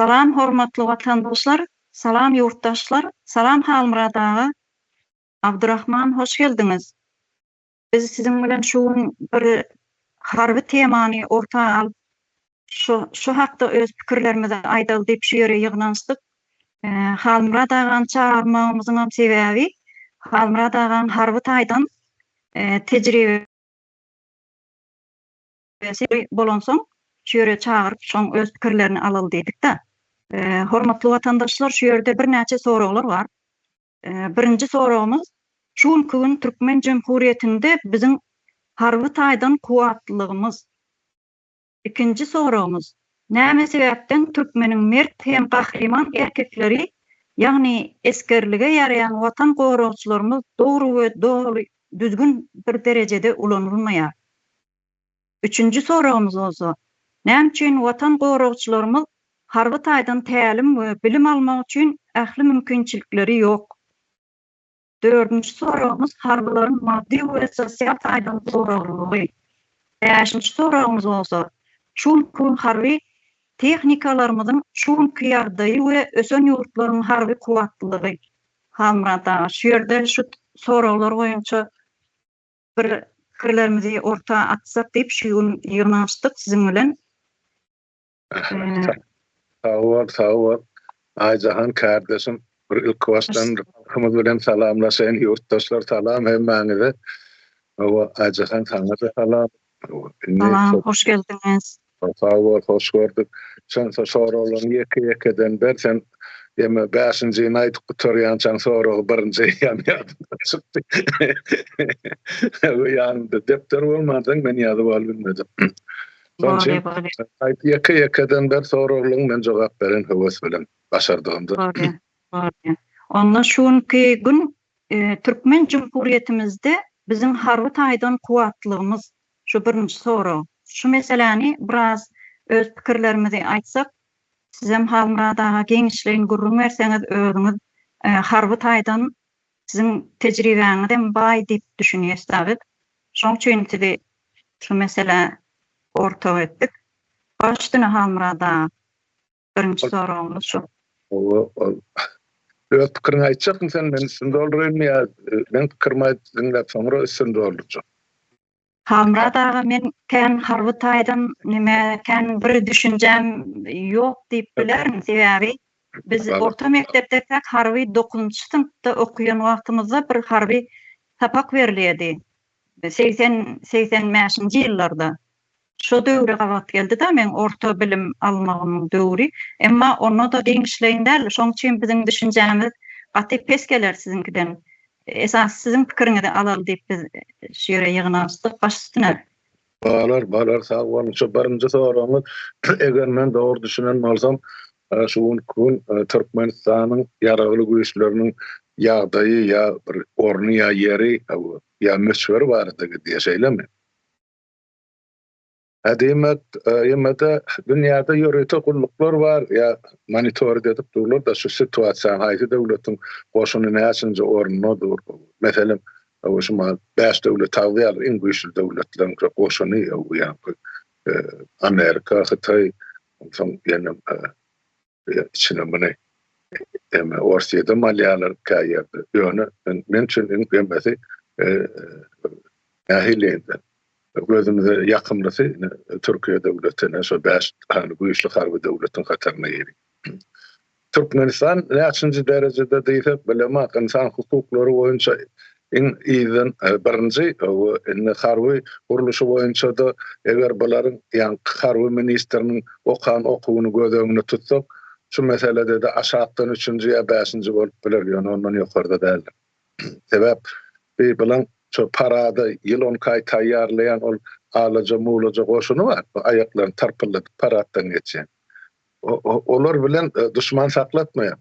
Salam hormatly watandaşlar, salam ýurtdaşlar, salam Halmyrat aga, Abdurahman hoş geldiňiz. Biz siziň bilen şu gün bir harby temany orta alyp şu şu hakda öz pikirlerimizi aýdaly diýip şu ýere ýygnanyşdyk. Halmyrat agany çagyrmagymyzyňam sebäbi Halmyrat agaň harby taýdan tejribesi bolansoň şu ýere çagyryp şoň öz pikirlerini alaly diýdik-de. Hormatly watandaşlar şu ýerde birnäçe soraglar bar. Birinji soragymyz, şu günki gün Türkmen Jemhuriýetinde biziň harby taýdan kuwwatlylygymyz. Ikinji soragymyz, näme sebäpden türkmeniň mert hem gahryman erkekleri, ýagny esgerlige ýaraýan watan goragçylarymyz dogry we doly düzgün bir derejede ulanylmaýar? Üçünji soragymyz bolsa, näme üçin watan goragçylarymyz harby taýdan tälim we bilim almak üçin ähli mümkinçilikleri ýok? Dördünji soragymyz harbylaryň maddy we sosial taýdan goraglylygy. Bäşinji soragymyz bolsa, şu günki gün harby tehnikalarymyzyň şu günki ýagdaýy we ösen ýurtlaryň harby kuwwatlylygy. Halmyrat aga, şu ýerde şu soraglar boýunça bir pikirlerimizi orta atsak diýip şu gün ýygnanyşdyk siziň bilen. Sag bol, sag bol. Aýjahan kardeşim, bir ilki başdan halkymyz bilen salamlaşaýyn, ýurtdaşlar salam hemmäňize. Hawa, Aýjahan saňa-da salam. Salam, hoş geldiňiz. Sag bol, hoş gördük. Sen soraglaryňy ýeke-ýekeden ber, sen ýeme bäşinjini aýdyp gutarýançaň soragy birinji eýýäm ýadymdan çykdy. Ýanymda depder bolmansoň men ýazyp alybilmedim. Şonuň üçin aýt ýeke-ýekeden ber soraglaryňy men jogap bereýin höwes bilen başardygymda. Bolýar, bolýar. Onda şu günki gün Türkmen Jumhuriýetimizde biziň harby taýdan kuwwatlygymyz Şu birinji sorag. Şu meseläni biraz öz pikirlerimizi aýtsak, sizem Halmyrat aga giňişleýin gürrüň berseňiz özüňiz harby taýdan siziň tejribäňizem baý diýip düşünýäs-da biz. Şoň üçin sizi şu meselä ortak etdik. Baş üstüne Halmyrat aga. Birinji soragymyz şu. Hawa, ol öz pikiriňi aýtjakmy sen, men üstüni dolduraýynmy ýa meň pikirimi aýt, diňläp soňra üstüni doldurjak. Halmyrat aga men kän harby taýdan neme kän bir düşünjäm ýok diýip bilerin sebäbi biz orta mekdepdekäk harby dokuzynjy synpda okaýan wagtymyzda bir harby sapak berilýärdi 80 85-nji ýyllarda Şo döwre gabat geldi-de meň orta bilim almagymyň döwri. Emma onda-da giňişleýin däl. Şoň üçin biziň düşünjämiz gaty pes geler siziňkiden. Esasy siziň pikiriňizi alaly diýip biz şu ýere ýygnanyşdyk. Baş üstüne. Bolar, bolar, sag boluň. Şu birinji soragyňyz, eger men dogry düşünen bolsam, şu günki gün Türkmenistanyň Ýaragly Güýçleriniň ýagdaýy ýa bir orny ýa ýeri ýa möçberi barada gidýär, şeýlemi? Hä diýmek, ýene-de dünýäde ýörite gulluklar bar, ýa monitoring edip durlar-da şu situasiýany, haýsy döwletiň goşuny näçinji orunda dur. Meselem, şu mahal bäş döwlet agzaýarlar, iň güýçli döwletleriň goşuny, ýaňky Amerika, Hytaý, onsoň ýene içine muny eme Orsýedem alýarlar kä ýerde. Ýöne men üçin iň hemmesi nähili indi gözümize ýakymlysy Türkiýe döwleti ine şo 5 sany güýçli harby döwletiň hataryna girýär. Türkmenistan näçinji derejede diýsek bilemok ynsan hukuklary boýunça Iň yzdan birinji we indi harby gurluşy boýunça-da eger bularyň ýaňky harby ministriniň okan okuwyny göz öňünde tutsak, şu meselede-de aşakdan üçünji ýa bäşinji bolup biler, ýöne ondan ýokarda däldir. Sebäp bi bulaň şo parada ýyl on iki aý taýýarlaýan ol alaja-mulaja goşuny bar, bu aýaklaryny tarpyldadyp paraddan geçýän. Olar bilen duşman saklatmaýar.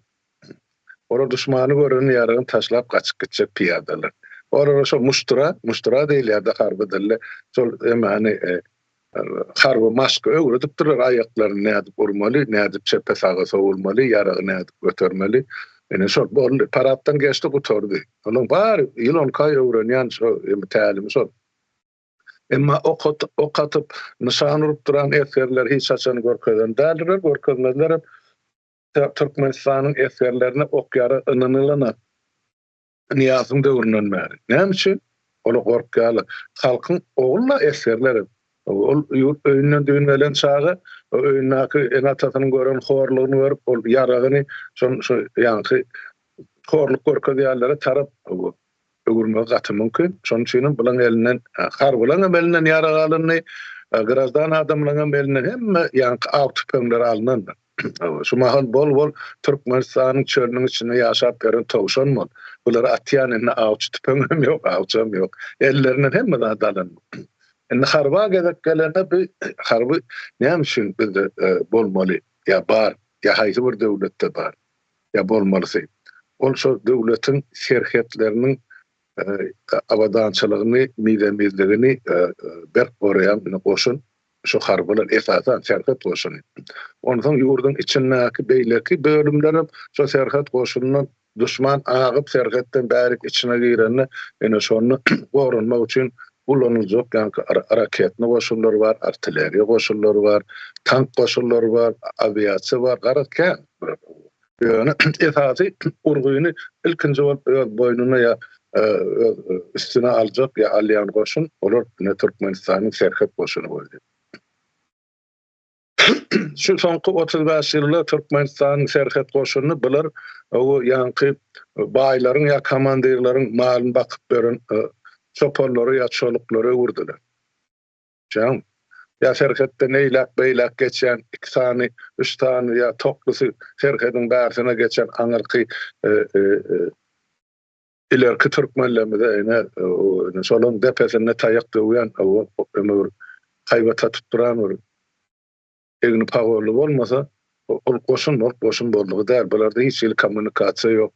Olar duşmany görende ýaragyny taşlap gaçyp gitjek pyýadalar. Olara şo muştura, muştura diýilýär-de harby dilde, şol emany harby maşky öwredipdirler, aýaklaryny nädip urmaly, nädip çepe-saga sowulmaly, ýaragy nädip götermeli. Ine şol boldy. Paraddan geçdi, gutardy. Olaň bary ýyl on iki aý öwrenýän şo tälimi şol. Emma ok atyp, nyşan urup duran esgerler hiç haçan görkezen däldirler, görkezmezlerem. Türkmenistanyň esgerlerine ok-ýarag ynanylanok. Nyýazowyň döwründen bäri. Näme üçin? Olar gorkýarlar. Halkyň ogly-da esgerlerem. Ol ýurt öýünden düýn gelen çaga, öýündäki ene-atasynyň gören horlugyny görüp, ol ýaragyny şol şo ýaňky horluk görkezýänlere tarap öwürmegi gaty mümkin. Şonuň üçinem bulaň elinden, harbylaň hem elinden ýarag alyndy, graždan adamlaň hem elinden hemme ýaňky aw tüpeňleri alynandyr. Şu mahal bol-bol Türkmenistanyň çölüniň içinde ýaşap ýören towşan bol. Bulary atýan indi awçy tüpeňem ýok, awçam ýok. Ellerinden hemme zat alyndy. Indi harba gezek gelende bi harby näme üçin bizde bolmaly ýa bar, ýa haýsy bir döwletde bar ýa bolmalysy. Ol şol döwletiň serhetleriniň abadançylygyny, mizemizligini berk goraýan goşun. Şu harbylar, esasan, serhet goşuny. Onsoň ýurduň içindäki beýleki bölümlerem şo serhet goşunyndan duşman agyp serhetden bärik içine girende, ine şonda goranmak üçin ulanyljak ýaňky raketny goşunlary bar, artilleriýa goşunlary bar, tank goşunlary bar, awiasiýa bar, garaz kän. Ýöne esasy urgyny ilkinji bolup öz boýnuna ýa öz üstüne aljak ýa alýan goşun olar ine Türkmenistanyň serhet goşuny boldy. Şu soňky 35 ýylda Türkmenistanyň serhet goşunyny bular o ýaňky baýlaryň ýa komandirleriň malyny bakyp beren çopanlary ýa çoluklara öwürdiler. Jan, ýa serhetden eýläk-beýläk geçýän iki sany, üç sany ýa toklusy serhediň bärsine geçen aňyrky ilerki türkmenlerimize ine, şolaryň depesinde taýak döwýän, eme bir haýbat atyp duran bir egni pagonly bolmasa, ol goşun bolup goşun boldugy däl. Bularda hiç hili kommunikasiýa ýok.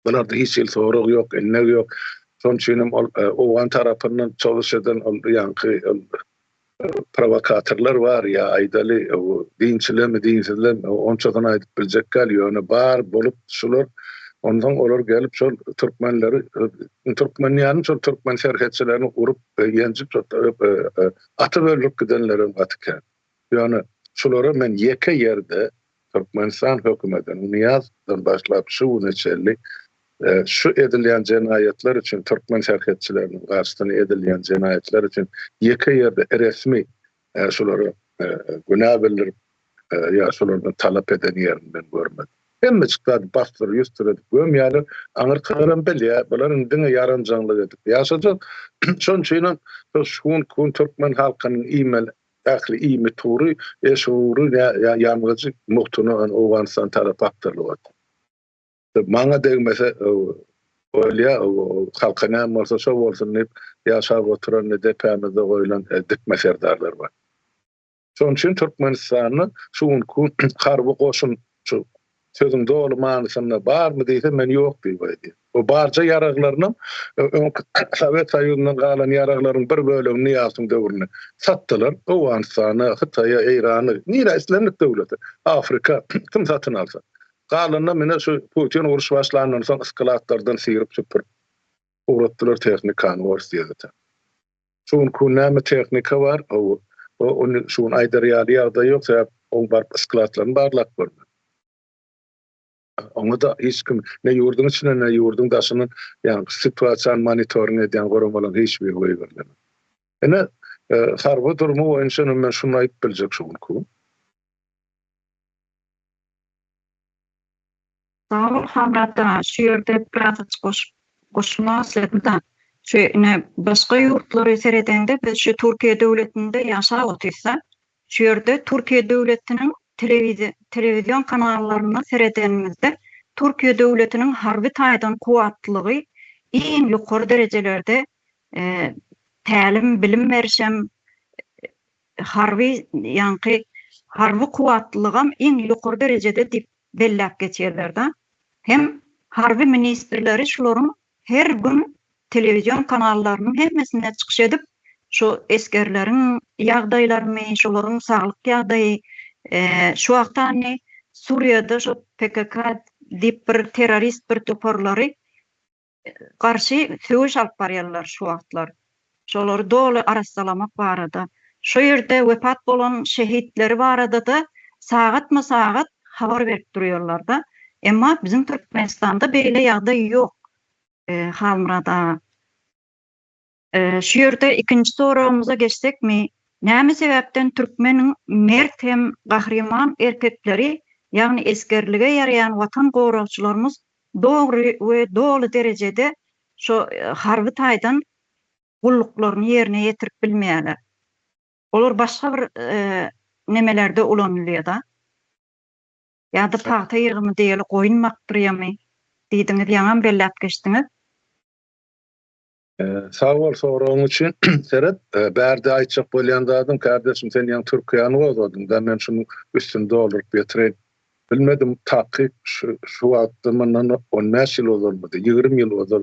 Bularda hiç hili sorag ýok, ennek ýok. Şonuň üçin hem ol owgan tarapyndan çozuş eden ol ýaňky ol prowokatorlar bar ýa aýdaly dinçilermi, dinsizlermi onçasyny aýdyp biljek däl, ýöne bar bolup şular onsoň olar gelip şol türkmenleri türkmen diýýänim şol türkmen serhetçilerini urup ýenjip atyp öldürip gidenlerem gaty kän. Ýöne şulara men ýeke ýerde Türkmenistan hökümetiniň Nyýazowdan başlap şu güne çenli şu edilýän jenaýatlar üçin türkmen serhetçileriniň garşysyna edilýän jenaýatlar üçin ýeke ýerde resmi şulara günä bildirip ýa şulardan talap eden ýerini men görmedim. Hemmejik zady basdyr ýüsdür edip gömýärler. Aňyrkylaram bilýär, bular indi diňe ýaranjaňlyk edip ýaşajak. Şonuň üçinem şu günki gün türkmen halkynyň iýmeli Ähli iýmit ugry, eşik ugry ýa ýangyjy mugtuna Owganystan tarapa akdyrylyp otyr. Maňa degmese bolýa, halka näme bolsa şo bolsun diýip ýaşap oturan depämizde goýlan dikme serdarlar bar. Şonuň üçin Türkmenistanda şu günki harby goşun şu Sözüň doly manysynda barmy diýse men ýok diýip aýdýan. O barja ýaraglarynam öňki Sowet Soýuzyndan galan ýaraglaryň bir bölegini Nyýazowyň döwründe satdylar. Owganystana, Hytaýa, Eýrana, nirä islendik döwlete, Afrika kim satyn alsa. Galanynam ine şu Putin uruş başlandan soň skladlardan syryp-süpürip ugratdylar tehnikany Orsýete. Şu günki gün näme tehnika bar, ony şu gün aýdar ýaly ýagdaý ýok, sebäp oň baryp skladlaryny barlap görmeli. Oňa-da hiç kim, ne ýurduň içinden, ne ýurduň daşyndan, ýagny situasiýany monitoring edýän guramalaryň hiç biri goýberilenok. Ine, harby durumy boýunça men şuny aýdyp biljek şu günki gün. Sag bol Hamrat aga, şu ýerde birazajyk goşup goşulmak isledim-de. Şu ine başga ýurtlary seredeňde biz şu Türkiýe döwletinde ýaşap otyrys-da. Şu ýerde Türkiýe döwletiniň telewizion kanallaryna seredenimizde Türkiýe döwletiniň harby taýdan kuwwatlylygy iň ýokary derejelerde tälim, bilim berişem harby ýaňky harby kuwwatlylygam iň ýokary derejede diýip belläp geçýärler-de. Hem harby ministrleri şularyň her gün telewizion kanallarynyň hemmesinde çykyş edip, şu esgerleriň ýagdaýlaryny, şolaryň saglyk ýagdaýy, şu wagt hany Suriýada şu PKK diýip bir terrorist bir toparlary garşy söweş alyp barýarlar şu wagtlar. Şolary doly arassalamak barada. Şo ýerde wepat bolan şehitleri barada-da sagatma-sagat habar berip durýarlar-da. Emma biziň Türkmenistanda beýle ýagdaý ýok, Halmyrat aga. Şu ýerde ikinji soragymyza geçsekmi, näme sebäpden türkmeniň mert hem gahryman erkekleri, ýagny esgerlige ýaraýan watan goragçylarymyz dogry we doly derejede şo harby taýdan gulluklaryny ýerine ýetirip bilmeýärler? Olar başga bir nemelerde ulanylýar-da. Ýa-da pagta ýygymy diýeli goýun bakdyrýamy diýdiňiz, ýaňam belläp geçdiňiz. Sag bol soragyň üçin. Seret, bärde aýtjak bolýan zadym, kärdeşim sen ýaňy Türkiýäni gozgadyň-da, men şunuň üstüni dolduryp getireýin. Bilmedim takyk şu şu wagtda mundan 15 ýyl ozalmydy, 20 ýyl ozal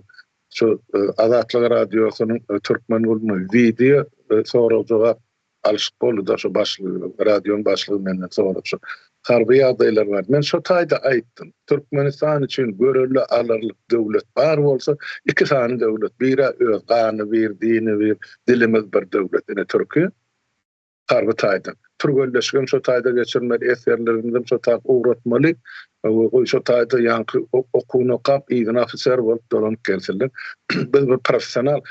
şu Azatlyk Radiosynyň Türkmen guluna wideo sorag-jogap Alşyk boldy-da şo başlygy, radionyň başlygy menden sorady şo harby ýagdaýlar bar. Men şo taýda aýtdym. Türkmenistan üçin görelde alarlyk döwlet bar bolsa, iki sany döwlet, biri öz gany bir, dini bir, dilimiz bir döwlet, ine Türkiýe harby taýdan. Türgenleşigem şo taýda geçirmeli, esgerlerimizem şo taýda ugratmaly. Goý şo taýda ýaňky okuwyny okap, yzyna ofiser bolup dolanyp gelsinler. Biz bir professional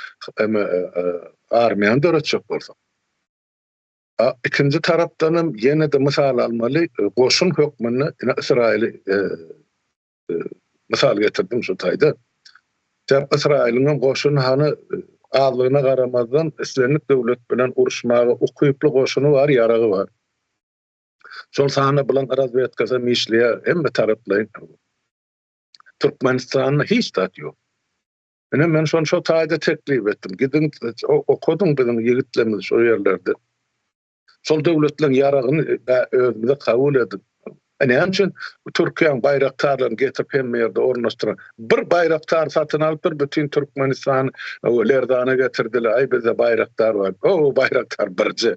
armiýany döretjek bolsak. A ikinji tarapdan hem ýene-de mysal almaly, goşun hökmünde ine Ysraýyly mysal getirdim şu taýda. Sebäp Ysraýylyň hem goşuny hany azlygyna garamazdan islendik döwlet bilen uruşmaga ukyply goşuny bar, ýaragy bar. Şol sanda bilen razwedkasy hem işleýär, hemme taraplaýyn. Türkmenistanda hiç zat ýok. Ine men şony şo taýda teklip etdim. Gidiň okadyň biziň ýigitlerimizi şo ýerlerde. Şol döwletleriň ýaragyny özümize kabul edip. Näme üçin Türkiýäň baýraktarlaryny getirip hemme ýerde ornaşdyran? Bir baýraktar satyn alypdyr, bütin Türkmenistany lerzana getirdiler. Aý bizde baýraktar bar. O baýraktar birje.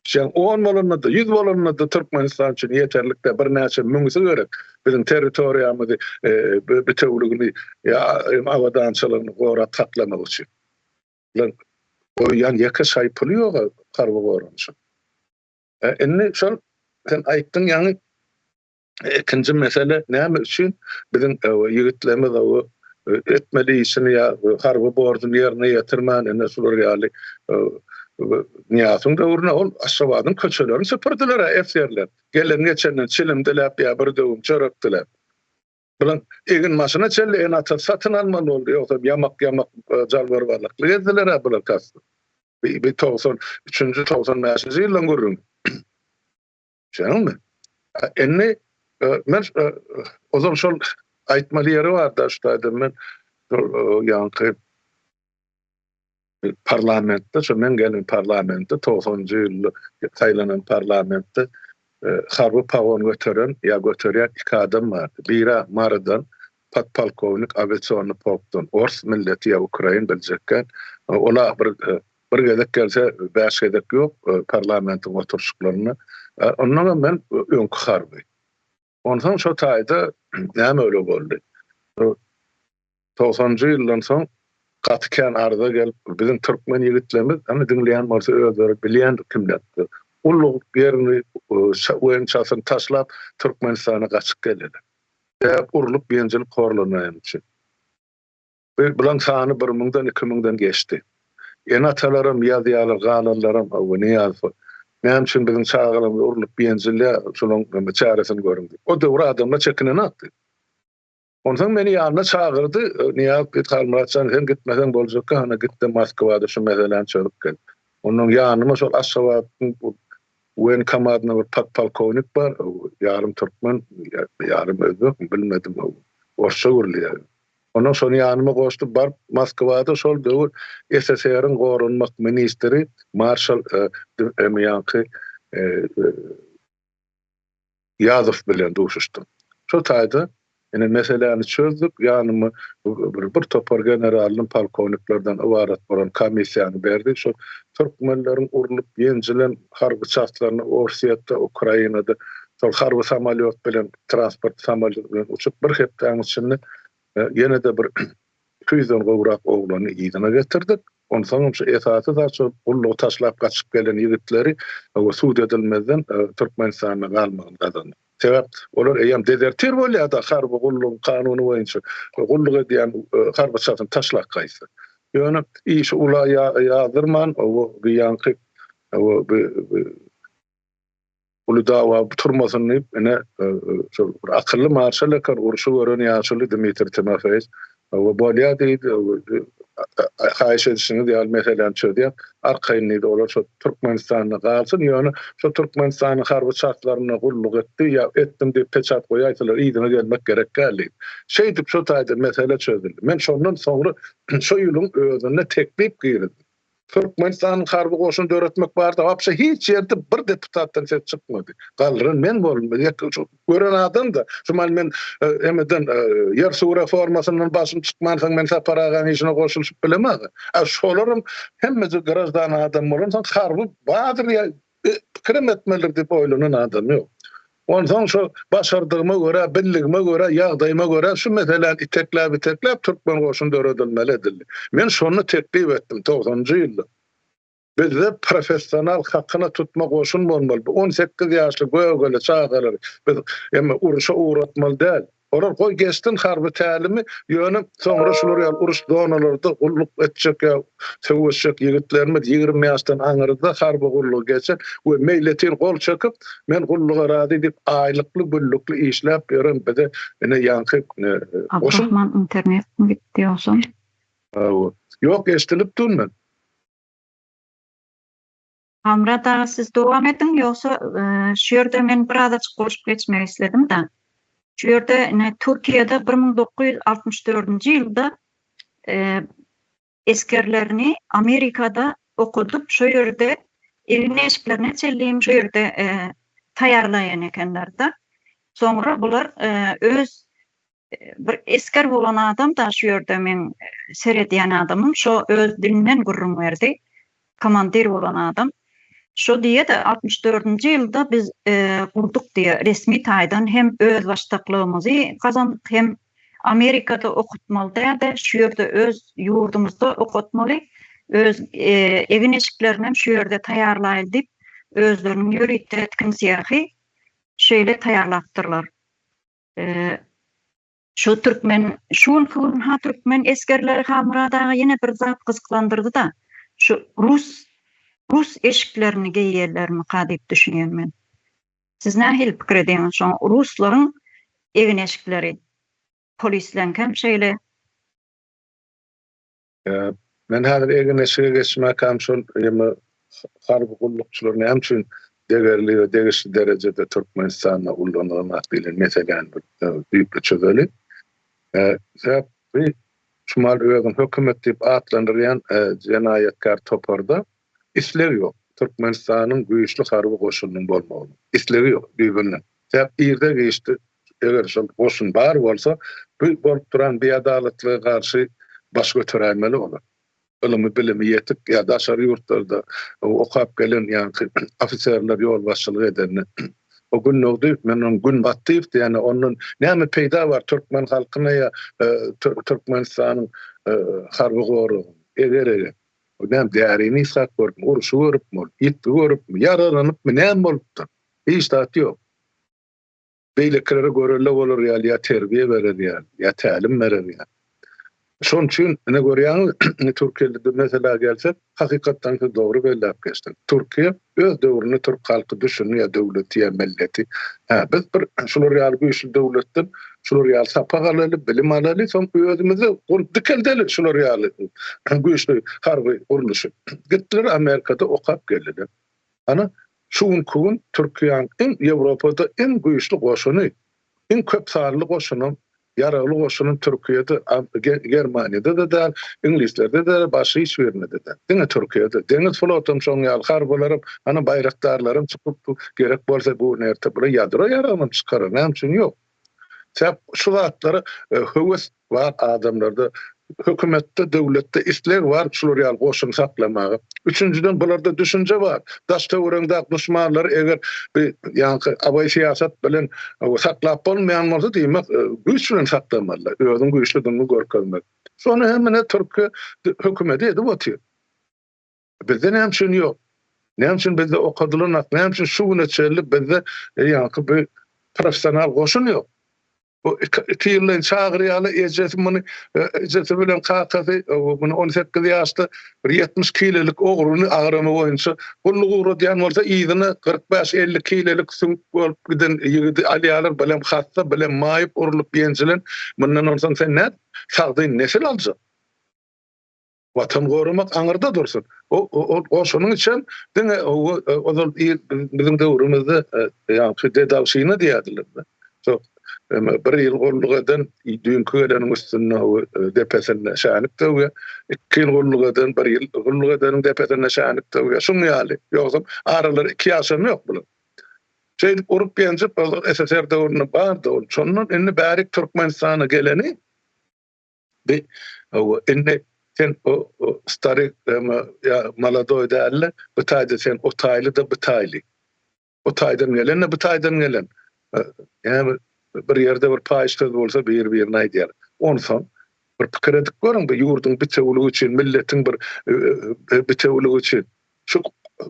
Şeň on bolanda-da, 100 bolanda-da Türkmenistan üçin ýeterlik-de birnäçe müňüsi gerek. Biziň territoriýamyzy bitewüligini ýa abadançylygyny gorap saklamak üçin. Bilen goýýan ýeke şaý puly ýok harby goranyşyň. Indi şol sen aýtdyň ýaňy Ikinji mesele näme üçin biziň ýigitlerimiz etmeli işini ýa harby borjuny ýerine ýetirmän ine şular ýaly Nyýazowyň döwründe ol Aşgabadyň köçelerini süpürdiler esgerler. Gelen geçenden çilim diläp ýa bir döwüm çörek diläp. Bilen egin başyna çenli ene-atasy satyn almaly boldy ýogsam ýamak-ýamak jalbar balakly gezdiler bular tas. Bir 93-nji 95-nji ýyllaryň gürrüňi. Düşündiňmi? Indi men ozal şol aýtmaly ýeri bardy şu taýda men şol ýaňky parlamentde şo men gelen parlamentde 90-njy ýylda saýlanan parlamentde harby pagon göteren ýa göterýän iki adam bardy. Biri Marydan podpolkownik awiasionny polkdan ors milleti ýa ukrain biljekkä ola bir Bir gezek gelse, bäş gezek ýok parlamentiň oturyşyklarynda. Ondanam men öňki harby. Onsoň şo taýda näme öle boldy. Togsanjy ýyldan soň gaty kän arza gelip, biziň türkmen ýigitlerimiz, hany diňleýän bolsa özleri bilýändir kimler. Ulluk ýerini, weňçasyny taşlap Türkmenistana gaçyp geldiler. Sebäp urlup ýenjilip horlanaýany üçin. Bulaň sany bir müňden, iki müňden geçdi. Ene-atalaram ýazýarlar, galanlaram, hawa, Nyýazowa, näme üçin biziň çagalarymyz urlup ýenjilýär, şolaň çäresini görüň diýip. O döwür adamlar çekinenokdy. Onsoň meni ýanyna çagyrdy, Nyýazow diýdi, Halmyrat jan, sen gitmeseň boljakka, hany git-de Moskwada şu meseläni çözüp gel. Onnoň ýanyma şol Aşgabadyň woýenkomadynda bir podpolkownik bar, ýarym türkmen, ýarym özbekmi, bilmedim, orsça gürleýär. Ondan şony ýanyma goşdy, baryp Moskwada şol döwür SSR-iň goranmak ministri marşal ýaňky Ýazow bilen duşuşdym. Şo taýda ine meseläni çözdük, ýanyma bir topar generaldan, polkowniklerden ybarat bolan komissiýany berdi. Şol türkmenleriň urlup ýenjilen harby çastlaryny Orsýetde, Ukrainada şol harby samolýot bilen, transport samolýot bilen uçup bir hepdäň içinde ýene-de bir 200-den gowrak oglany yzyna getirdik. Onsoňam şu esasy zat şol gullugy taşlap gaçyp gelen ýigitleri sud edilmezden Türkmenistanda galmagyny gazandyk. Sebäp olar eýýäm dezertir bolýar-da harby gullugyň kanuny boýunça gulluk edýän harby çasyny taşlap gaýtsa. Ýöne işi ula ýazdyrman, o bu ýaňky o bu uly dawa turmasyn diýip, ine şol bir akylly marşal eken, urşy gören ýaşuly Dmitriý Timofeýiç Hawa, bolýar diýdi. Haýyş edişiňiz ýaly meseläni çözýäs. Arkaýyn diýdi, olar şo Türkmenistanda galsyn, ýöne şo Türkmenistanyň harby çastlarynda gulluk etdi ýa etdim diýip peçat goýaýsalar yzyna gelmek gerek däl diýdi. Şeýdip şo taýda mesele çözüldi. Men şondan soňra şo ýylyň özünde teklip girizdim. Türkmenistanyň harby goşuny döretmek barada wapşe hiç ýerde bir deputatdan ses çykmady. Galdyran men boldum. Gören adam-da, şu mahal men emeden ýer-suw reformasyndan başym çykmansoň men Sapar agaň işine goşulyşyp bilemok. A şolaram hemmesi graždan adam bolansoň harby bardyr ýa pikirem etmelidir diýip oýlanan adam ýok. Onsoň şo başardygyma görä, bildigime görä, ýagdaýyma görä şu meseläni itekläp-itekläp türkmen goşuny döredilmeli edildi. Men şonda teklip etdim, togsanynjy ýylda. Bizde professional hakyna tutma goşun bolmaly. Bu 18 ýaşly gögele çagalary biz emme urşa ugratmaly däl. Olar goý geçsin harby tälimi, ýöne soňra şular ýaly uruş zonalarda gulluk etjek ýa söweşjek ýigitlerimiz 20 ýaşdan aňyrda harby gullugy geçen we meýletin gol çekip, men gulluga razy diýip aýlykly günlükli işläp ýören bize ine ýaňky goşun. Abdurahman internetmi gitdi ýogsam? Hawa. Ýok eşdilip dur men. Halmyrat aga siz dowam ediň ýogsa şu ýerde men bir azajyk goşup geçmek isledim-de. Şu ýerde ine Türkiýede 1964-nji ýylda esgerlerini Amerikada okadyp şo ýerde egin-eşiklerine çenli şo ýerde taýýarlaýan ekenler-de. Soňra bular öz bir esger bolan adam-da şu ýerde meň seredýän adamym şo öz dilinden gürrüň berdi. Komandir bolan adam. Şo diýýä-de 64-nji ýylda biz gurduk diýýä resmi taýdan hem özbaşdaklygymyzy gazandyk hem Amerikada okatmaly däl-de şu ýerde öz ýurdumyzda okatmaly öz egin-eşiklerinem şu ýerde taýýarlaýly diýip özleriniň ýörite tikin sehi şeýle taýýarlapdyrlar. Şu türkmen, şu günki gün ha türkmen esgerleri Halmyrat aga ýene bir zat gyzyklandyrdy-da, şu rus, rus eşiklerini geýýärlermika diýip düşünýän men. Siz nähili pikir edýäňiz şoň ruslaryň egin-eşikleri, polisleňkem şeýle. Men häzir egin-eşige geçmäkäm şol ýeme harby gullukçylar näme üçin degerli we degişli derejede Türkmenistanda ullanylmak diýlen meseläni bir düýpli çözeli. Sebäp bu şumal özüň hökümet diýip atlandyrýan jenaýatkär toparda isleg ýok. Türkmenistanyň güýçli harby goşunynyň bolmagyna islegi ýok düýbünden. Sebäp irde-giçde eger şol goşun bar bolsa, bu bolup duran biadalatlyga garşy baş göteräýmeli olar. Ylymy, bilimi ýetik ýa daşary ýurtlarda okap gelen ýaňky ofiserler ýolbaşçylyk edende. O Gündogdyýew, men onuň Günbatdyýew diýýän, ondan näme peýda bar türkmen halkyna ýa Türkmenistanyň harby goragyna? Eger-eger. O näme därini ysgap görüpmi, urşy görüpmi ol, ýitgi görüpmi, ýaralanypmy, näme bolupdyr? Hiç zat ýok. Beýlekilere görelde bolar ýaly ýa terbiýe berer ýaly, ýa tälim berer ýaly. Şonuň üçin ine görýäňiz, indi Türkiýede meselä gelsek, hakykatdan siz dogry belläp geçdiňiz. Türkiýe öz döwründe türk halky düşündi ýa döwleti ýa milleti. Hä, biz bir şular ýaly güýçli döwletden şular ýaly sapak alaly, bilim alaly, soň özümizi gurup dikeldeli şular ýaly güýçli harby gurluşy. Gitdiler Amerikada okap geldiler. Ana, şu günki gün Türkiýäniň iň Ýewropada iň güýçli goşuny, iň köp sanly goşunam, ýaragly goşunam Türkiýede, Germaniýada-da däl, iňlislerde-de däl, başga hiç birinde-de däl. Diňe Türkiýede. Deňiz flotam şoň ýaly, harbylaram, ana, baýrakdarlaram çykyp, gerek bolsa bu gün erte bular ýadro ýaragynam çykarar, näme üçin ýok? Sebäp şu zatlara höwes bar adamlarda, hökümetde, döwletde isleg bar şular ýaly goşun saklamaga. Üçünjiden bularda düşünje bar. Daş-töweregiňdäki duşmanlary eger bir ýaňky abaý syýasat bilen saklap bolmaýan bolsa, diýmek, güýç bilen saklamaly. Özüň güýçlüdigiňi görkezmek. Şony hem ine türki hökümeti edip otyr. Bizde näme üçin ýok? Näme üçin bizde okadylanok? Näme üçin şu güne çenli bizde ýaňky bu. Professional goşun ýok. Bu iki ýyldan çagyrýarlar, ejesi muny, ejesi bilen kakasy muny 18 ýaşda bir 70 kilelik ogluny agramy boýunça gulluk ugradýan bolsa, yzyna 45-50 kilelik süňk bolup giden ýigidi alýarlar, bilem hassa, bilem maýyp, urlup ýenjilen. Mundan onsoň sen nädip sagdyn nesil aljak? Watan goramak aňyrda dursun. O goşunyň içem diňe ozal biziň döwrümizde ýaňky dedawşina diýerdiler. Şo bir ýyl gulluk eden düýnki geleniň üstünde depesinde şänik döwýär. Iki ýyl gulluk eden bir ýyl gulluk edeniň depesinde şänik döwýär. Şuň ýaly. Ýogsam aralary iki ýaşam ýok bular. Şeýdip urup ýenjip SSR döwründe bardy ol. Şondan indi bärik Türkmenistana geleni Bi hawa indi sen o starik ýa molodoý dälde bu taýda sen o taýly-da bu taýly. O taýdan gelen-de bu taýdan gelen. Näme bir ýerde bir paýyş söz bolsa bir-birine aýdýar. Onsoň bir pikir edip görüň bu ýurduň bitewüligi üçin, milletiň bir bitewüligi üçin. Şu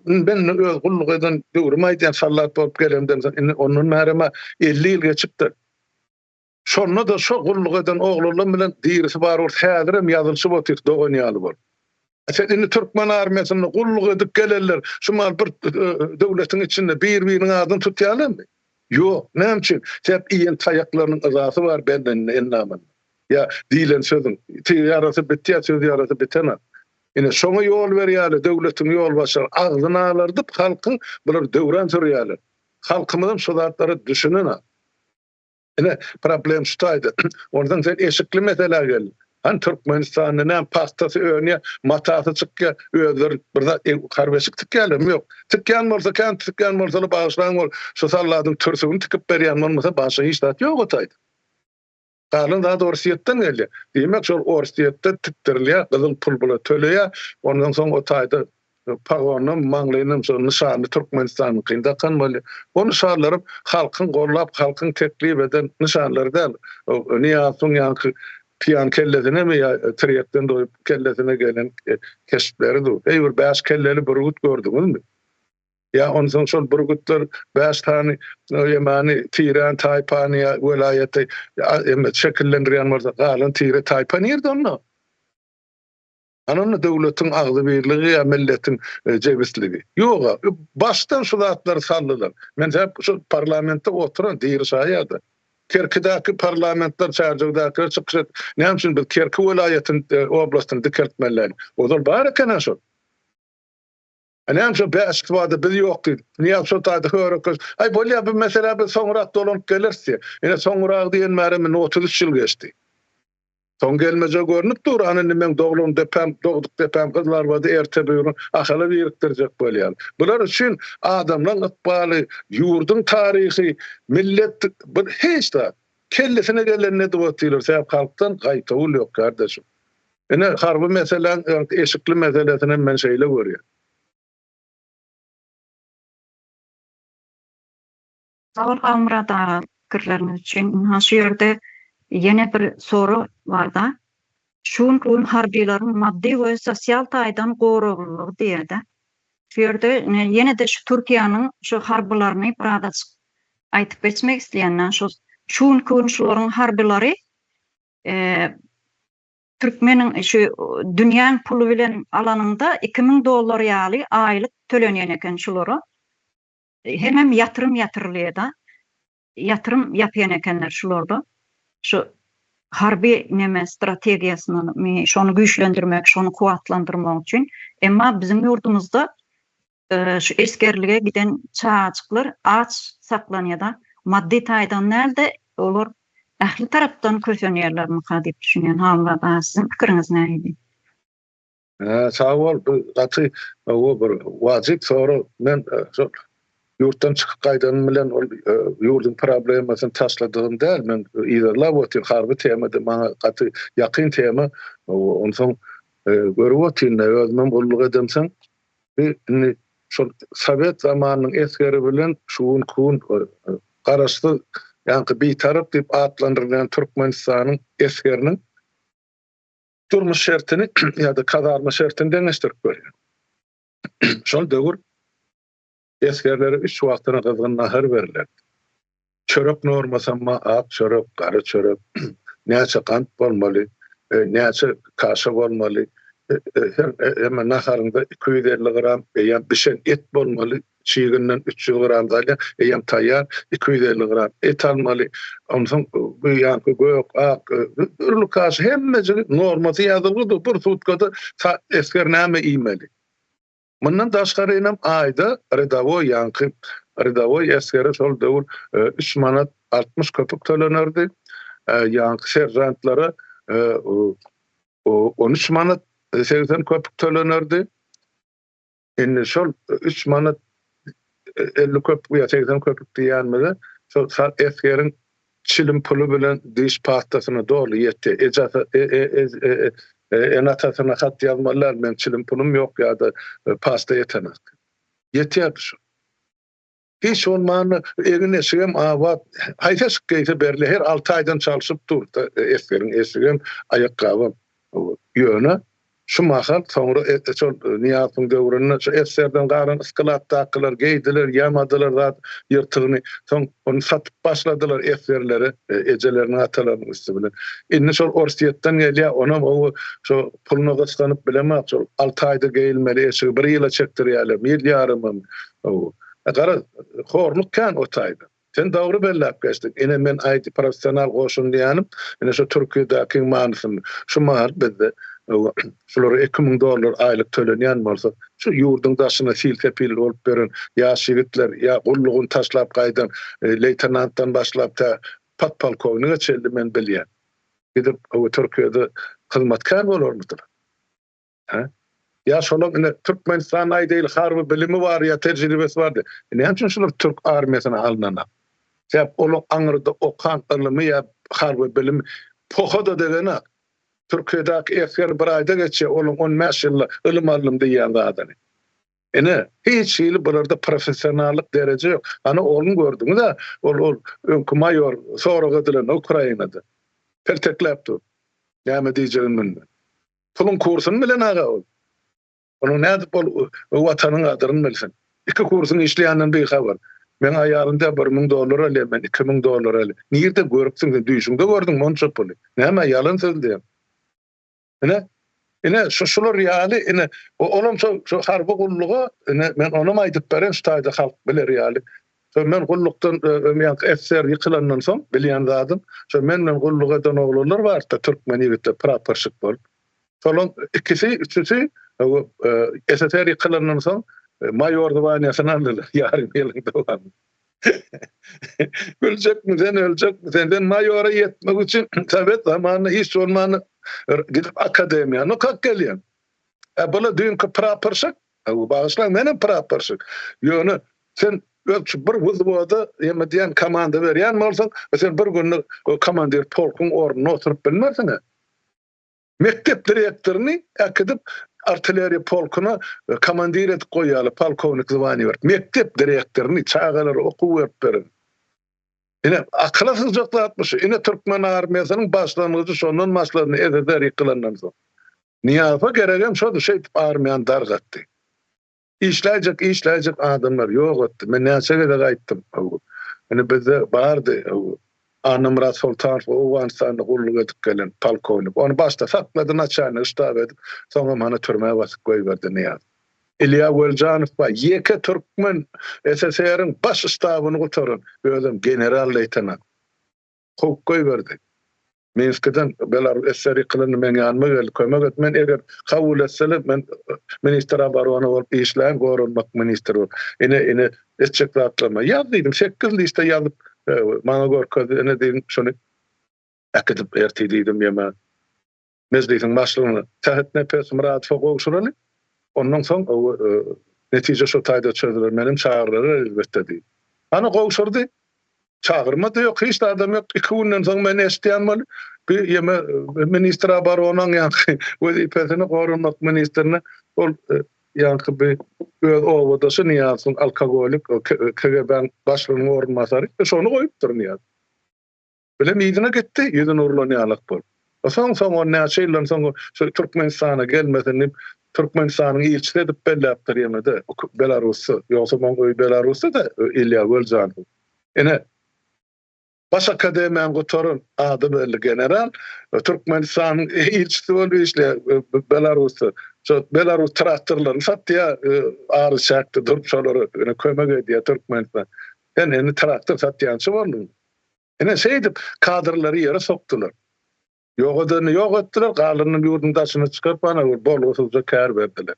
men öz gulluk eden döwrümi aýdýan sallat bolup gelemden soň indi ondan bärem-ä 50 ýyl geçipdir. Şonda-da şo gulluk eden oglanlar bilen dirisi bar bolsa häzirem ýazylyşyp otyrys dogan ýaly bolup. Sen indi türkmen armiýasynda gulluk edip gelenler şu mal bir döwletiň içinde bir-biriniň adyny tutýarlarmy? Ýok. Näme üçin? Sebäp iýen taýaklarynyň yzasy bar bedeninde, endamynda. Ýa diýlen sözüň tyg ýarasy bitýär, söz ýarasy bitenok. Ine şoňa ýol berýärler döwletiň ýolbaşçylary agzyny alardyp halkyň bular döwran sürýärler. Halkymyzam şu zatlara düşünenok. Ine, problem şu taýda. Onsoň sen eşikli meselä gel. Hany Türkmenistanda näme pagtasy önýär, matasy çykýar, özleri bir zat harby eşik tikýärlermi? Ýok. Tikýän bolsa, kän tikýän bolsalar bagyşlaň ol şu salladyň türsügini tikip berýän bolmasa başga hiç zat ýok o taýda. Galan zat Orsýetden gelýär. Diýmek şol Orsýetde tikdirilýär, gyzyl pul bula töleýär. Ondan soň o taýda Pagonam, maňlaýynam şo nyşanly Türkmenistanyňkyny dakan bolýar. O nyşanlaram halkyň gollap, halkyň teklip eden nyşanlary däl. Nyýazowyň ýaňky piýan kellesinemi ýa tirýekden doýup kellesine gelen keşpleri dur. Eý bir bäş kelleli bürgüt gördüňizmi? Ýa onsoň şol bürgütler bäş sany ýemany, tiräni, taýpany ýa welaýaty şekillendirýän bolsa, galan tire, taýpa nirde onda? Ana onda döwletiň agzybirligi ýa milletiň jebisligi. Ýoga, başdan şu zatlary saldylar. Men sebäp şu parlamentde oturan diri şaýady. Kerkidäki parlamentler, Çärjewdäkiler çykyş et. Näme üçin biz Kerki welaýatyny, oblastyny dikeltmeli däl? Ozal bar eken-ä şol. A näme üçin bäş wada biz ýok diýdi. Niýaz şol taýda höre-köş. Aý bolýa bu meselä biz soňrak dolanyp geleris diýýär. Ine soňragy diýen bärem indi 33 ýyl geçdi. Soň gelmejegi görnüp dur, ana indi meň doglan depäm, dogduk depäm Gyzlarbady erte-böwrüň Ahala birikdirjek bolýar. Bular üçin adamlaň ykbaly, ýurduň taryhy, millet bir hiç zat. Kellesine gelenini edip otyrlar, sebäp halkdan gaýtawul ýok gardaşym. Ine harby meseläň öňki eşikli meselesinem men şeýle görýän. Sag bol Halmyrat aga pikirleriňiz üçin. Ynha şu ýerde ýene bir sorag barda. Şu günki gün harbylaryň maddy we sosial taýdan goraglylygy diýýärde. Şu ýerde ýene-de şu Türkiýäniň şu harbylaryny birazajyk aýtyp geçmek isleýän. Şu şu günki gün şularyň harbylary türkmeniň şu dünýäň puly bilen alanyňda 2000 dollar ýaly aýlyk tölenýän eken şulara. Hemem ýatyrym ýatyrylýada. Ýatyrym ýapýan ekenler şularda. Şu harby neme strategiýasyny şony güýçlendirmek, şony kuwwatlandyrmak üçin. Emma biziň ýurdumyzda şu esgerlige giden çagajyklar aç saklanýada. Maddy taýdan däl-de, olar ähli tarapdan kösenýärlermika diýip düşünýän. Halmyrat aga, siziň pikiriňiz nähili? Hä, sag bol, bu gaty hawa bir wajyp sorag. Men şol ýurtdan çykyp gaýdanym bilen ol ýurduň problemasyny taşladygym däl. Men yzarlap otyryn. Harby tema-da maňa gaty ýakyn tema. Onsoň görüp otyryn-da, özümem gulluk edemsoň, bir indi şol sowet zamanynyň esgeri bilen şu günki gün Garaşsyz, ýaňky Bitarap diýip atlandyrylýan Türkmenistanyň esgeriniň durmuş şertini ýa-da kazarma şertini deňeşdirip görýär. Şol döwür esgerlere üç wagtyna gyzgyn nahar berilerdi. Çörek normasam bar, ak çörek, gara çörek, näçe gant bolmaly, näçe kaşa bolmaly, her hemme naharyňda 250 gram eýýäm bişen et bolmaly, çiginden 300 gram salýan, eýýäm taýýar 250 gram et almaly. Onsoň bu ýaňky gök, ak, dürli kaşa hemmejigi normasy ýazylgydyr. Bir sutkada esger näme iýmeli? Mundan daşgarynam aýda redawoý ýaňky redawoý esgere şol döwür üç manat 60 köpük tölenerdi. Ýaňky seržantlara 13 manat 80 köpük tölenerdi. Indi şol 3 manat 50 köpük ýa 80 köpük diýýänimize şol esgeriň çilim puly bilen diş pastasyna doly ýetdi. Ejesi ene-atasyna hat ýazmaly däl, meň çilim pulum ýok ýa-da pasta ýetenak. Ýetýärdi şu. Hiç bolmanda egin-eşigem abat, haýsy eşik geýse berilýär, her alty aýdan çalşyp dur esgeriň eşigem, aýakgabam. Ýöne şu mahal soňra şol Nyýazowyň döwründe şu SSR-den galan yskylapdakylar geýdiler, ýamadylar zat ýyrtygyny. Soň ony satyp başladylar esgerlere, ejeleriniň, atalarynyň üsti bilen. Indi şol Orsýetden gelýär, onam o şo puluna gysganyp bilemok, şol alty aýda geýilmeli eşigi bir ýyla çekdirýärler, ýyl ýarymam. Garaz, horluk kän o taýda. Sen dogry belläp geçdiň. Ine men aýdy professional goşun diýýänim, ine şu Türkiýedäkiň manysyny. Şu mahal bizde şulara 2000 dollar aýlyk tölenýän bolsa, şu ýurduň daşyna sil-sepil bolup ýören ýaş ýigitler ýa gullugyny taşlap gaýdan leýtenantdan başlap tä podpolkownige çenli men bilýän. Gidip Türkiýede hyzmatkär bolarmydyr? Hä? Ýa şolaň ine Türkmenistan aýdaýly harby bilimi bar ýa tejribesi bar diýip. Näme üçin şular türk armiýasyna alynanok? Sebäp olaň aňyrda okan ylymy ýa harby bilimi poha-da degenok. Türkiýedäki esger bir aýda geçýär olaň 15 ýylda ylym aldym diýýän zadyny. Ine, hiç hili bularda professionallyk dereje ýok. Ana ony gördüňiz-ä, ol ol öňki maýor sorag edilende Ukrainada. Peltekläp dur. Näme diýjegini bilmän. Puluň kursuny bilen aga ol. Onuň nädip ol watanyň gadyryny bilsin. Iki kursuň işleýänden bihabar. Meň aýalym da 1000 dollar alýar, men 2000 dollar alýan. Nirde görüpsiň sen? Düýşüňde gördüňmi onça puly? Näme ýalan sözleýäň? Ine, ine şu şular ýaly, ine olam şo şu harby gulluga, ine men onam aýdyp beren şu taýda halk biler ýaly. Şo men gullukdan ýaňky SSR ýykylandan soň bilýän zadym, şo men bilen gulluk eden oglanlar bardy-da, türkmen ýigitler praporşik bolup. Şolaň ikisi, üçüsi SSR ýykylandan soň maýor zwaniýasyny aldylar ýarym ýylyň dowamynda. Öljekmi sen, öljekmi sen? Sen maýora ýetmek üçin sowet zamanynda hiç bolmanda gidip akademiýany okap gelýäň. E bula düýnki praporşik, bagyşlaň menem praporşik. Ýöne Sen öz şu bir wzwoda ýa diýen komanda berýän bolsaň, sen bir günde komandir polkuň ornuna oturyp bilmersiň. Mekdep direktoryny äkidip artilleriýa polkuna komandir edip goýýarlar, polkownik zwaniýa berip. Mekdep direktoryny çagalara okuw berip beren. Ine, akyla sygjak zatmy şu? Ine, türkmen armiýasynyň başlangyjy şondan başlandy, SSR ýykylandan soň. Nyýazowa geregem şody, şeýdip armiýany dargatdy. Işläýjek işläýjek adamlar ýok etdi. Men näçe gezek aýtdym. Indi bizde bardy Annamyrat Soltanow Owganystanda gulluk edip gelen polkownik. Ony başda saklady naçalnik ştab edip, soňam hany türmä basyp goýberdi Nyýaz. Ilýa Weljanow bar, ýeke türkmen SSR-iň baş ştabyny gutaran, özem general-leýtenant. Kowup goýberdi. Minskiden Belarus SSR ýykylanda meň ýanyma geldi, kömek et. Men eger kabul etseler, men ministr oborona bolup işläýin, goranmak ministri bolup. Ine, ine, etjek zatlarymy ýaz diýdim. 8 liste ýazyp, e, maňa görkezdi. Ine diýdim, şony äkidip ertir diýdim ýeme. Mejlisiň başlygyna Sähet Nepes Myradowa gowşuraly. Ondan soň e, netije şo taýda çözüler. Menem çagyrarlar elbetde diýdi. Ana gowşurdy. Çagyrma-da ýok, hiç zadam ýok. Iki günden soň men eşidýän bol, bir ýeme ministr oboronaň ýaňky wezipesini goranmak ministrine ol e, ýaňky bir öz obadaşy Nyýazowyň alkogolik KGB-niň başlygynyň orunbasary e, şony goýupdyr Nyýazow. Bilen yzyna gitdi, ýüzüne urlan ýalak bolup. Soň soň on näçe ýyldan soň şu Türkmenistana gelmesin diýip Türkmenistanyň ilçisi edip belläpdir ýene-de Belarusda. Ýogsa oň öýi Belarusda-da Ilýa Weljanow. Ine. Baş akademiýany gutaran ady belli general Türkmenistanyň ilçisi bolup işleýär Belarusda. Şo Belarus traktorlaryny satýar, araçäkde durup şolara kömek edýär Türkmenistan. Sen indi traktor satýançy bolduň. Ine şeýdip kadrlary ýere sokdular. Ýok edenini ýok etdiler, galanyny ýurduň daşyna çykaryp ana bir bolgusyzja kär berdiler.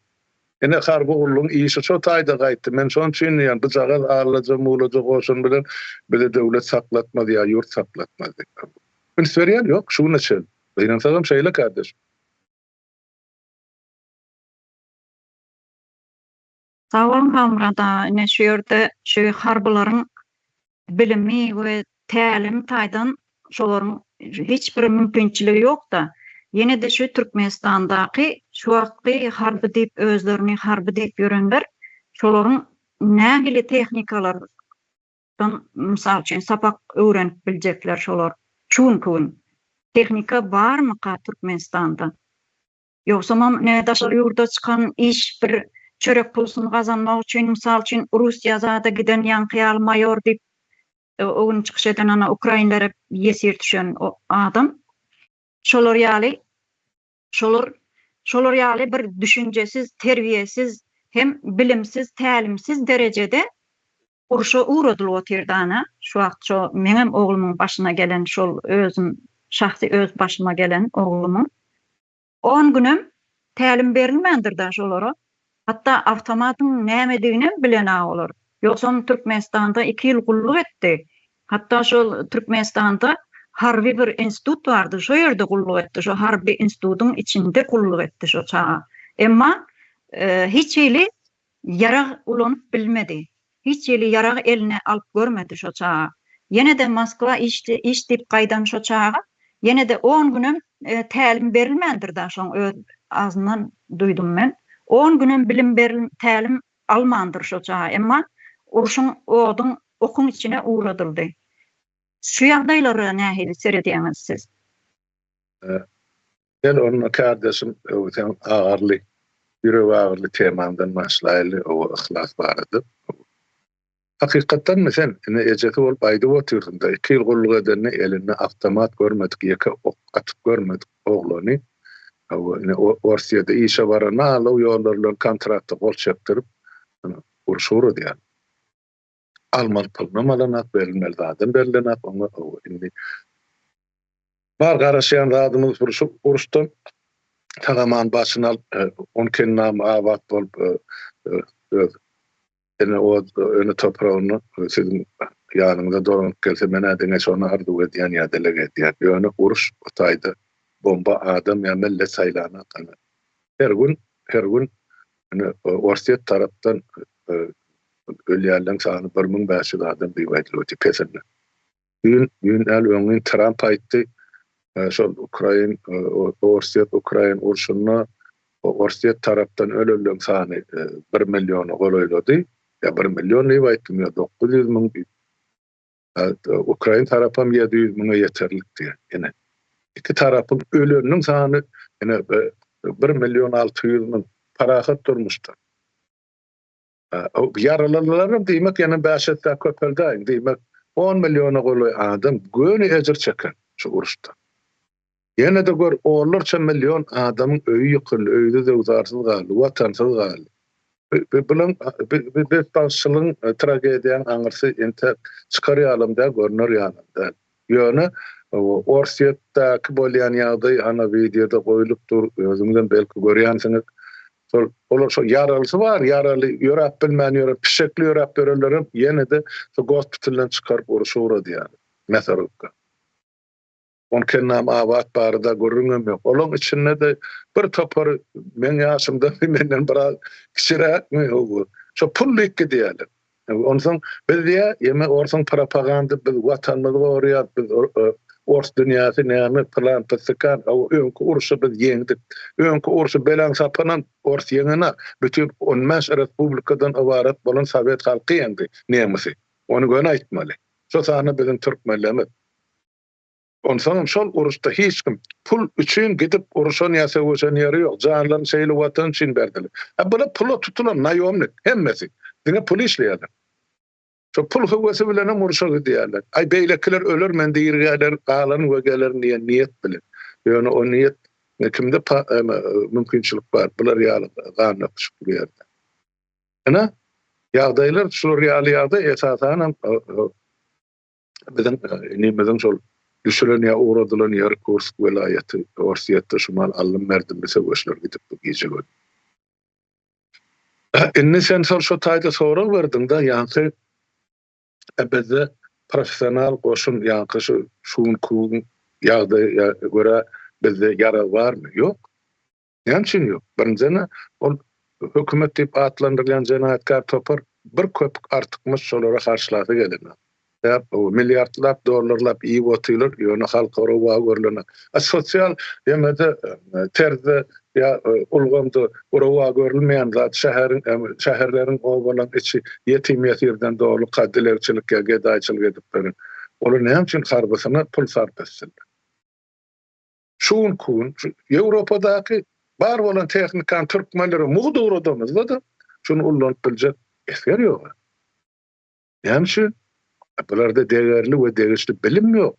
Ine harby gullugyň işi şo taýda gaýtdy. Men şonuň üçin diýýän, bujagaz allaja mulaja goşun bilen bizi döwlet saklatmaz ýa ýurt saklatmaz diýip. Üns berýän ýok şu güne çenli. Gynansagam şeýle kardeşim. Sag boluň Halmyrat aga, ine şu ýerde şu harbylaryň bilimi we tälim taýdan şolaryň hiç bir mümkinçiligi ýokda. Ýene-de şu Türkmenistandaky şu wagtky harby diýip özlerini harby diýip ýörenler şolaryň nähili tehnikalardan mysal üçin sapak öwrenip biljekler şolar şu günki gün. Tehnika barmyka Türkmenistanda? Ýogsamam ne daşary ýurda çykan iş bir çörek pulsuny gazanmak üçin mysal üçin Russiýa zada giden ýaňky ýaly maýor diýip o gün çykyş eden ana ukrainlere ýesir düşen adam şolar ýaly şolar şolar ýaly bir düşünjesiz terbiýesiz hem bilimsiz tälimsiz derejede urşa ugradylyp otyrdy ana şu wagt şo meňem oglumyň başyna gelen şol özüm şahsy öz başyma gelen oglumyň on günem tälim berilmändir-da şolara hatda awtomatyň nämediginem bilenok olar ýogsam Türkmenistanda iki ýyl gulluk etdi hatda şol Türkmenistanda harby bir institut bardy şo ýerde gulluk etdi şo harby institutyň içinde gulluk etdi şo çaga emma hiç hili Ýarag ulanyp bilmedi. Hiç hili ýarag eline alyp görmedi şo çaga. Ýene-de Moskwa iş iş diýip gaýdan şo çaga ýene-de on günem tälim berilmändir-da şoň öz agzyndan duýdum men. On günem bilim beril tälim almandyr şo çaga. Emma urşuň oduň okuň içine ugradyldy. Şu ýagdaýlara nähili seredýäňiz siz? Gel onda kardeşim seň agyrly ýürek agyrly temaňdan başlaýly owa yhlas barada. Hakykatdanmy sen ine ejesi bolup aýdyp otyrsyňda iki ýyl gulluk edende elinde awtomat görmedik ýeke ok atyp görmedik oglany owa ine Orsýede işe baranda alaw ýollar bilen kontrakta gol çekdirip urşa ugradýar. Almaly pulunam alanak berilmeli zadam berilenak oňa owa indi Bar garaşýan zadymyz bir şu uruşdan sag-aman başyny alyp, on kennam abat bolup, öz ene ene topragyna siziň ýanyňyza dolanyp gelse, men-ä diňe şony arzuw edýän ýa dileg edýän. Ýöne uruş o taýda bomba adam ýa millet saýlanak. Ana, her gün, her gün ine Orsýet tarapdan ölýänleň sany 1500 adam diýip aýdylyp otyr pesinde. Düýn, düýn däl, öňňin Tramp aýtdy, şol Ukrain, Orsýet, Ukrain urşunda Orsýet tarapdan ölenleň sany bir milliona golaýlady. Ýa bir million diýip aýtdymy, ýa 900 müň diýip. Ukrain tarapam 700 müňe ýeterlik diýýär. Ine, iki tarapyň öleniniň sany ine bir million 600 müň parahat durmuşda. Ýaralylaram diýmek ýene bäş esse köpeldäýiň, diýmek on milliona golaý adam göni ejir çeken şu uruşda. Ýene-de gör onlarça million adamyň öýi ýykyldy, öýsüz-öwzarsyz galdy, watansyz galdy. Bulaň bu betbagtçylygyň, tragediýaň aňyrsy entek çykar ýalam däl, görner ýalam däl. Ýöne Orsýetdäki bolýan ýagdaý ana wideoda goýlup dur, özüňizem belki görýänsiňiz. Şol olar şo ýaralysy bar, ýaraly ýöräp bilmän ýören, pişekli ýöräp ýörenlerem ýene-de şo gospitaldan çykaryp urşa ugradýarlar. Mäsarubka. On kennam abat barada gürrüňem ýok. Olaň içinde-de bir topary meň ýaşymdamy, menden biraz kiçiräkmi, şo pul diýip gidýärler. Onsoň biz diýýär, ýeme orsuň propaganda biz watanymyzy goraýas, biz ors dünýäsi näme pylan pysykan, öňki urşy biz ýeňdik. Öňki urşy belaň sapanam ors ýeňenak. Bütin on bäş respublikadan ybarat bolan sowet halky ýeňdi nemisi. Ony göni aýtmaly. Şo sanda biziň türkmenlerimiz. Onsoňam şol uruşda hiç kim pul üçin gidip uruşan ýa söweşen ýeri ýok. Janlaryny şeýle watan üçin berdiler. A bular pula tutulan naýomnik hemmesi. Diňe pul işleýärler. Şo pul höwesi bilenem urşa gidýärler. Aý beýlekiler öler men diri geler galaryn we gelerin diýen niýet bilen. Ýöne o niýet kimde mümkinçilik bar bular ýaly gan döküşip bu ýerde. Ine ýagdaýlar şular ýaly ýagdaý esasanam biziň inimiziň şol düşüren ýa ugradylan ýeri Kursk welaýaty Orsýetde şu mal aldym-berdimli söweşler gidip bu gije gün. Indi sen şol şo taýda sorag berdiňdä ýaňky bizde professional goşun ýaňky şu şu günki gün ýagdaýa görä bizde ýarag barmy? Ýok. Näme üçin ýok? Birinjiden ol hökümet diýip atlandyrylýan jenaýatkär topar bir köpük artykmaç şolara harçlasy gelenok. Sebäp milliardlap dollarlap iýip otyrlar, ýöne halka rowa görlenok. A sosial ýemede terzde ýa ulgamda rowa görülmeýän zat şäheriň şäherleriň obalaryň içi ýetim ýesirden doly ka dilegçilik ýa gedaýçylyk edip ýören. Olar näme üçin harbysyna pul sarp etsinler? Şu günki gün şu Ýewropadaky bar bolan tehnikany türkmenlere mugt ugradamyzda-da şuny ullanyp biljek esger ýok. Näme üçin? Bularda degerli we degişli bilim ýok.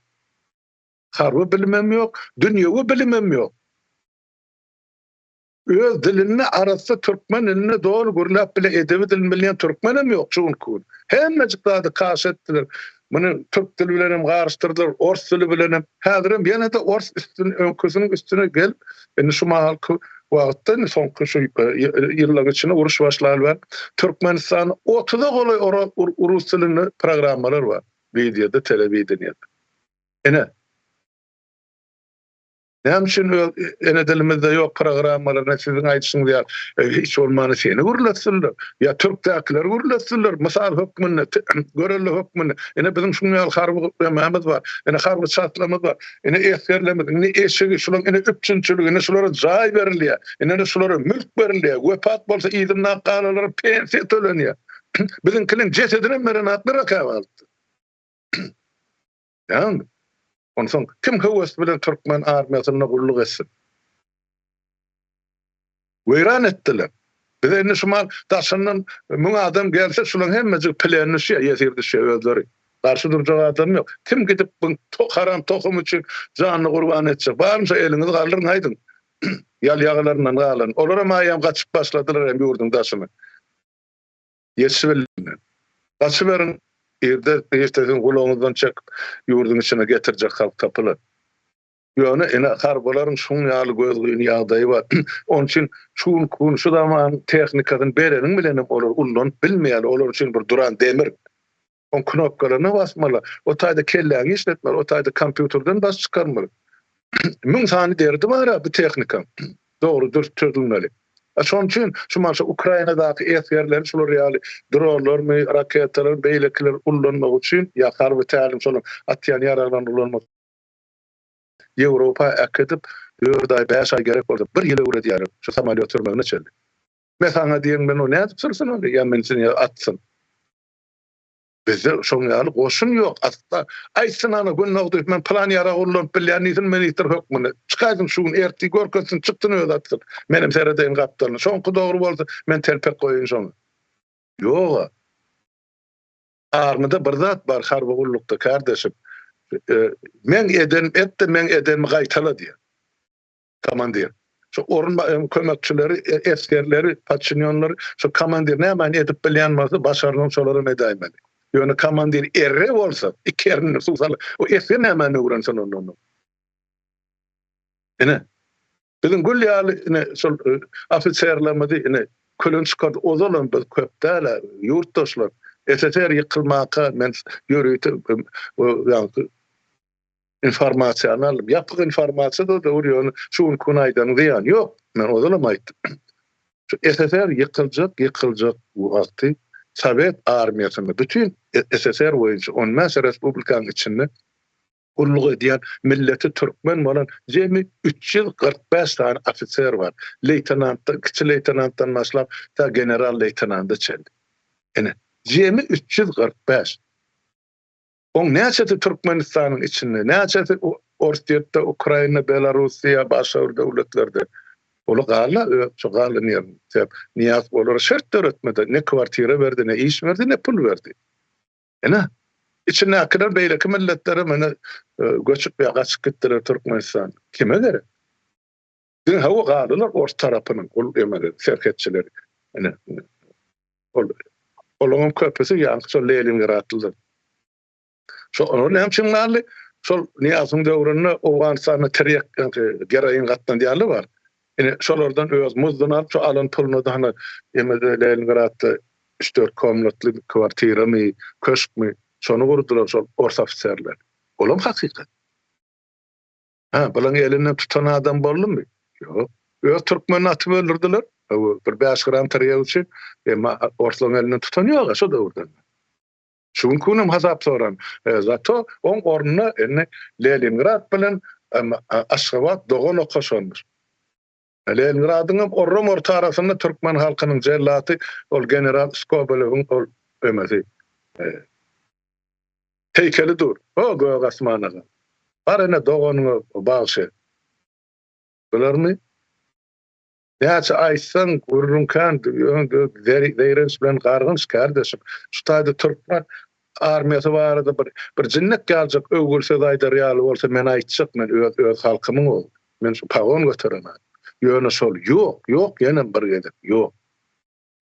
Harby bilimem ýok, dünýewi bilimem ýok. Öz dilinde arassa türkmen dilinde doly gürläp bile edebi dilini bilýän türkmenem ýok şu günki gün. Hemmejik zady kaş etdiler. Muny türk dili bilen hem garyşdyrdylar, ors dili bilen hem. Häzirem ýene-de ors üstüne öňküsiniň üstüne gelip, indi şu mahalky wagtda indi soňky şu ýyllaryň içinde uruş başlaly bäri Türkmenistanda otuza golaý rus dilinde programmalar bar. Wideoda, telewideniýede. Ine. Näme üçin öz ene dilimizde ýok programmalar ne siziň aýdyşyňyz ýaly hiç bolmanda seni gürletsinler ýa türkdäkileri gürletsinler mysal hökmünde görelde hökmünde ine biziň şuň ýaly harby nämämiz bar ine harby çatlamyz bar ine esgerlerimiz ine eşigi şularyň ine üpjünçiligi ine şulara jaý berilýär ine şulara mülk berilýär wepat bolsa yzyndaky galanlara pensiýa tölenýär biziňkiniň jesedinem berenaklar käwagt. Ýagny, onsoň kim höwes bilen türkmen armiýasynda gulluk etsin? Weýran etdiler. Bize indi şu mal daşyndan müň adam gelse, şularyň hemmejigi plen düşýär, ýesir düşýär özleri. Garşy durjak adam ýok. Kim gidip bu haram tohum üçin janyny gurban etjek? Barmyşa eliňizi galdyryň aýdyň. Ýal ýagalaryndan galan. Olaram aýam gaçyp başladylar hem ýurduň daşyna. Ýetişibilmän. Gaçyberiň, irde giçde siziň gulagyňyzdan çekip, ýurduň içine getirjek halk tapylar. Ýöne ine harbylaryň şuň ýaly gözgyny ýagdaýy bar. Onuň üçin şu günki gün şu zamanyň tehnikasyny bereniň bilenem olar ullanyp bilmeýärler. Olar üçin bir duran demir. Oň knopkalaryna basmaly, o taýda kelläňi işletmeli, o taýda kompýuterden baş çykarmaly. Müň sany derdi bar-a bu tehnikaň. Dogry, dürs çözülmeli. A şonuň üçin şu maşa Ukrainadaky esgerleri şular ýaly dronlarmy, raketalar, beýlekiler ullanmak üçin ýa harby tälim şolaryň atýan ýaraglaryny ulanmak Ýewropa äkidip, dört aý, bäş aý gerek bolsa bir ýyl öwredýärler şu samolýot sürmegine çenli. Men saňa diýen men ony nädip sürsün ony ýa münsin ýa atsyn. Bizde şoň ýaly goşun ýok asla. Aýtsyn ana Gündogdyýew men pylan ýarag ullanyp bilýän diýsin ministr hökmünde. Çykaýsyn şu gün ertir görkezsin çyksyn özi atsyn. Menem seredeýin gapdalyna. Şoňky dogry bolsa men telpek goýaýyn şoňa. Ýoga. Armyda bir zat bar harby gullukda kardeşim. Meň edenim et-de meň edenimi gaýtala diýýär. Komandir. Şu orun kömekçileri, esgerleri, podçinýonlary şu komandir nämäni edip bilýän bolsa, başarnygy şolaram edäýmeli. Ýöne komandir erre bolsa, iki erinini suw salyp, o esger nämäni öwrensin ondan? Ine, biziň gül ýaly ine şol ofiserlerimizi ine külen çykardy. Ozalam biz köp däl-ä, ýurtdaşlar. SSR ýykylmaka men ýörite ýaňky Informasiýany aldym. Ýapyk informasiýa-da döwür ýöne şu günki gün aýdanyň zyýany ýok. Men ozalam aýtdym. Şu SSR ýykyljak, ýykyljak wagty Sowet armiýasynda bütin SSR boýunça on bäş respublikanyň içinde gulluk edýän milleti türkmen bolan jemi 345 sany ofiser bar. Leýtenantdan, kiçi leýtenantdan başlap ta general leýtenanda çenli. Ine, jemi 345. Oň näçesi Türkmenistanyň içinde, näçesi Orsýetde, Ukraina, Belarussiýa, başga bir döwletlerde. Oly gala öz şu galan ýerinde. Sebäp Nyýazow olara şert döretmedi. Ne kwartira berdi, ne iş berdi, ne pul berdi. Ine, içindäkiler beýleki milletlerem ine göçüp ýa gaçyp gitdiler Türkmenistan. Kime gerek? Diňe hawa galdylar ors tarapynyň ol emeleri, serhetçileri. Ine, ol olaryň köpüsi ýaňky şol Leningradlylar. Şo olar näme üçin galdy? Şol Nyýazowyň döwründe Owganystanda tirýek, ýaňky geroin gatnadýanlar bar. Ine, şolardan öz muzduny alyp, şo alan puluny-da hany emede Leningradda üç-dört komnatly kwartiramy, köşkmi, şony gurdular şol ors ofiserler. Olam hakykat. Hä, bulaň elinden tutan adam boldumy? Ýok. Öz türkmenini atyp öldürdiler. Bir bäş gram tirýek üçin. Emma orslaryň elinden tutan ýok-a şo döwürden. Şu günki günem hasap soran. Zato oň ornuna indi Leningrad bilen Aşgabat dogan okaşandyr. Leningradyň hem orram orta arasynda türkmen halkynyň jellaty ol general Skobelewiň ol ömesi heýkeli dur. Ho gök asmana gal. Bar ene doganyňa bagş et. Bularmy? Näçe aýtsaň gürrüň kän, zeýrenç bilen gargynç kärdeşim. Şu taýda türkmen armiýasy barada bir bir jinnek ýaljak öwgüli söz aýdar ýaly bolsa men aýtjak men öz öz halkymyň ogly. Men şu pagon göteren adam. Ýöne şol ýok, ýok ýenem bir gezek ýok.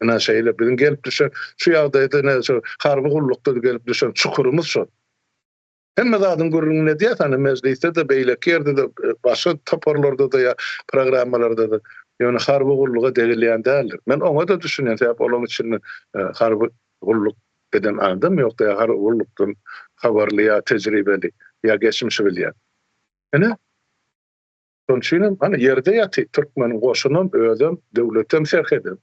Ynha şeýle biziň gelip düşen şu ýagdaýda ine şu harby gullukda gelip düşen çukurymyz şol. Hemme zadyň gürrüňini edýäs hany mejlisde-de beýleki ýerde-de başga toparlarda-da ýa programmalarda-da. Ýöne harby gulluga degilýän däldir. Men oňa-da düşünýän sebäp olaryň içinde harby gulluk eden adam ýok ýa harby gullukdan habarly ýa tejribeli ýa geçmişi bilýän. Ine. Şonuň üçinem hany ýerde ýaty türkmeniň goşunam, özem, döwletem, serhedem.